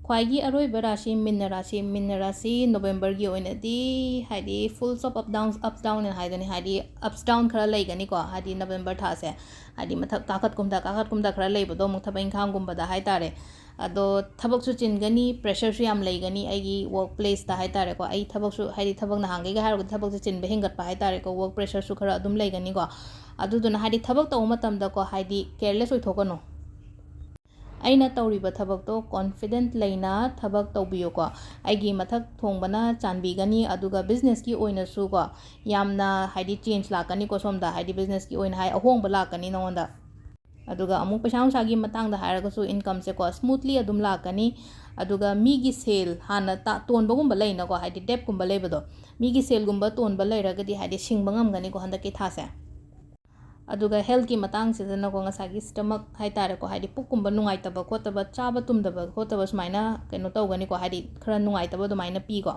ꯈ꯭ꯋꯥꯏꯒꯤ ꯑꯔꯣꯏꯕ ꯔꯥꯁꯤ ꯃꯤꯟꯅ ꯔꯥꯁꯤ꯫ ꯃꯤꯟꯅ ꯔꯥꯁꯤ Novemberꯒꯤ ꯑꯣꯏꯅꯗꯤ ꯍꯥꯏꯗꯤ full of up down, ups down ꯍꯥꯏꯗꯨꯅꯤ꯫ ꯍꯥꯏꯗꯤ ups down ꯈꯔ ꯂꯩꯒꯅꯤꯀꯣ꯫ ꯍꯥꯏꯗꯤ November ꯊꯥꯁꯦ ꯍꯥꯏꯗꯤ ꯃꯊꯛ ꯀꯥꯈꯠ ꯀꯨꯝꯊ ꯀꯥꯈꯠ ꯀꯨꯝꯊ ꯈꯔ ꯂꯩꯕꯗꯣ ꯑꯃꯨꯛ ꯊꯕꯛ ꯏꯪꯈꯥꯡꯒꯨꯝꯕꯗ ꯍꯥꯏ ꯇꯥꯔꯦ꯫ ꯑꯗꯣ ꯊꯕꯛꯁꯨ ꯆꯤꯟꯒꯅꯤ, pressureꯁꯨ ꯌꯥꯝ ꯂꯩꯒꯅꯤ ꯑꯩꯒꯤ work placeꯇ ꯍꯥꯏ ꯇꯥꯔꯦꯀꯣ꯫ ꯑꯩ ꯊꯕꯛꯁꯨ ꯍꯥꯏꯗꯤ ꯊꯕꯛ ꯅꯍꯥꯟꯈꯩꯒ ꯍꯥꯏꯔꯨꯔꯒꯗꯤ ꯊꯕꯛꯁꯦ ꯆꯤꯟꯕ ꯍꯦꯟꯒꯠꯄ ꯍꯥꯏ ꯇꯥꯔꯦꯀꯣ, work pressureꯁꯨ ꯈꯔ ꯑꯗꯨꯝ ꯂꯩꯒꯅꯤꯀꯣ꯫ ꯑꯗꯨꯗꯨꯅ ꯍꯥꯏꯗꯤ ꯊꯕꯛ ꯇꯧꯕ ꯃꯇꯝꯗꯀꯣ ꯍꯥꯏꯗꯤ careless ꯑꯣꯏꯊꯣꯛꯀꯅꯨ꯫ ꯑꯩꯅ ꯇꯧꯔꯤꯕ ꯊꯕꯛꯇꯣ confident ꯂꯩꯅ ꯊꯕꯛ ꯇꯧꯕꯤꯌꯨꯀꯣ꯫ ꯑꯩꯒꯤ ꯃꯊꯛ ꯊꯣꯡꯕꯅ ꯆꯥꯟꯕꯤꯒꯅꯤ꯫ ꯑꯗꯨꯒ businessꯀꯤ ꯑꯣꯏꯅꯁꯨꯀꯣ ꯌꯥꯝꯅ ꯍꯥꯏꯗꯤ change ꯂꯥꯛꯀꯅꯤꯀꯣ꯫ ꯁꯣꯝꯗ ꯍꯥꯏꯗꯤ businessꯀꯤ ꯑꯣꯏꯅ ꯍꯥꯏ ꯑꯍꯣꯡꯕ ꯂꯥꯛꯀꯅꯤ ꯅꯉꯣꯟꯗ꯫ ꯑꯗꯨꯒ ꯑꯃꯨꯛ ꯄꯩꯁꯥ ꯅꯨꯡꯁꯥꯒꯤ ꯃꯇꯥꯡꯗ ꯍꯥꯏꯔꯒꯁꯨ incomeꯁꯦꯀꯣ smoothly ꯑꯗꯨꯝ ꯂꯥꯛꯀꯅꯤ꯫ ꯑꯗꯨꯒ ꯃꯤꯒꯤ ꯁꯦꯜ ꯍꯥꯟꯅ ꯇꯥ- ꯇꯣꯟꯕꯒꯨꯝꯕ ꯂꯩꯅꯀꯣ, ꯍꯥꯏꯗꯤ debtꯀꯨꯝꯕ ꯂꯩꯕꯗꯣ, ꯃꯤꯒꯤ ꯁꯦꯜꯒꯨꯝꯕ ꯇꯣꯟꯕ ꯂꯩꯔꯒꯗꯤ ꯍꯥꯏꯗꯤ ꯁꯤꯡꯕ ꯉꯝꯒꯅꯤꯀꯣ ꯍꯟꯗꯛꯀꯤ ꯊꯥꯁꯦ꯫ ꯑꯗꯨꯒ healthꯀꯤ ꯃꯇꯥꯡꯁꯤꯗꯅꯀꯣ ꯉꯁꯥꯏꯒꯤ stomach ꯍꯥꯏ ꯇꯥꯔꯦꯀꯣ, ꯍꯥꯏꯗꯤ ꯄꯨꯛꯀꯨꯝꯕ ꯅꯨꯡꯉꯥꯏꯇꯕ ꯈꯣꯠꯇꯕ, ꯆꯥꯕ ꯇꯨꯝꯗꯕ ꯈꯣꯠꯇꯕ ꯁꯨꯃꯥꯏꯅ ꯀꯩꯅꯣ ꯇꯧꯒꯅꯤꯀꯣ, ꯍꯥꯏꯗꯤ ꯈꯔ ꯅꯨꯡꯉꯥꯏꯇꯕ ꯑꯗꯨꯃꯥꯏꯅ ꯄꯤꯀꯣ꯫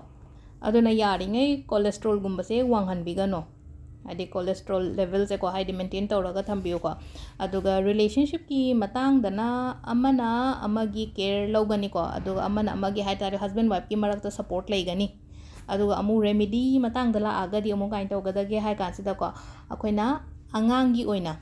ꯑꯗꯨꯅ ꯌꯥꯔꯤꯉꯩ cholesterolꯒꯨꯝꯕꯁꯦ ꯋꯥꯡꯍꯟꯕꯤꯒꯅꯣ꯫ ꯍꯥꯏꯗꯤ cholesterol levelꯁꯦꯀꯣ ꯍꯥꯏꯗꯤ maintain ꯇꯧꯔꯒ ꯊꯝꯕꯤꯌꯨꯀꯣ꯫ ꯑꯗꯨꯒ relationshipꯀꯤ ꯃꯇꯥꯡꯗꯅ ꯑꯃꯅ ꯑꯃꯒꯤ care ꯂꯧꯒꯅꯤꯀꯣ, ꯑꯗꯨꯒ ꯑꯃꯅ ꯑꯃꯒꯤ ꯍꯥꯏ ꯇꯥꯔꯦ husband wifeꯀꯤ ꯃꯔꯛꯇ support ꯂꯩꯒꯅꯤ꯫ ꯑꯗꯨꯒ ꯑꯃꯨꯛ remedy ꯃꯇꯥꯡꯗ ꯂꯥꯛꯑꯒꯗꯤ ꯑꯃꯨꯛ ꯀꯃꯥꯏꯅ ꯇꯧꯒꯗꯒꯦ ꯍꯥꯏ ꯀꯥꯟꯁꯤꯗꯀꯣ, ꯑꯩꯈꯣꯏꯅ ꯑꯉꯥꯡꯒꯤ ꯑꯣꯏꯅ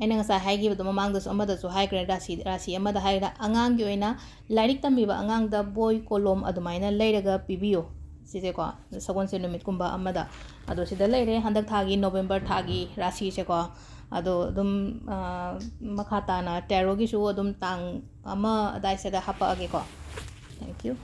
ꯑꯩꯅ ꯉꯁꯥꯏ ꯍꯥꯏꯈꯤꯕꯗꯣ ꯃꯃꯥꯡꯗꯁꯨ ꯑꯃꯗꯁꯨ ꯍꯥꯏꯈ꯭ꯔꯦ, ꯔꯥꯁꯤ ꯔꯥꯁꯤ ꯑꯃꯗ ꯍꯥꯏꯔꯒ ꯑꯉꯥꯡꯒꯤ ꯑꯣꯏꯅ ꯂꯥꯏꯔꯤꯛ ꯇꯝꯕꯤꯕ ꯑꯉꯥꯡꯗ ꯕꯣꯏ ꯀꯣꯂꯣꯝ ꯑꯗꯨꯃꯥꯏꯅ ꯂꯩꯔꯒ ꯄꯤꯕꯤꯌꯣ꯫ ꯁꯤꯁꯦꯀꯣ ꯁꯒꯣꯜꯁꯦꯟ ꯅꯨꯃꯤꯠꯀꯨꯝꯕ ꯑꯃꯗ꯫ ꯑꯗꯣ ꯁꯤꯗ ꯂꯩꯔꯦ ꯍꯟꯗꯛ ꯊꯥꯒꯤ November ꯊꯥꯒꯤ ꯔꯥꯁꯤꯁꯦꯀꯣ꯫ ꯑꯗꯣ ꯑꯗꯨꯝ ꯃꯈꯥ ꯇꯥꯅ ꯇꯦꯔꯣꯒꯤꯁꯨ ꯑꯗꯨꯝ ꯇꯥꯡ ꯑꯃ ꯑꯗꯥꯏꯁꯤꯗ ꯍꯥꯄꯛꯑꯒꯦꯀꯣ꯫ Thank you.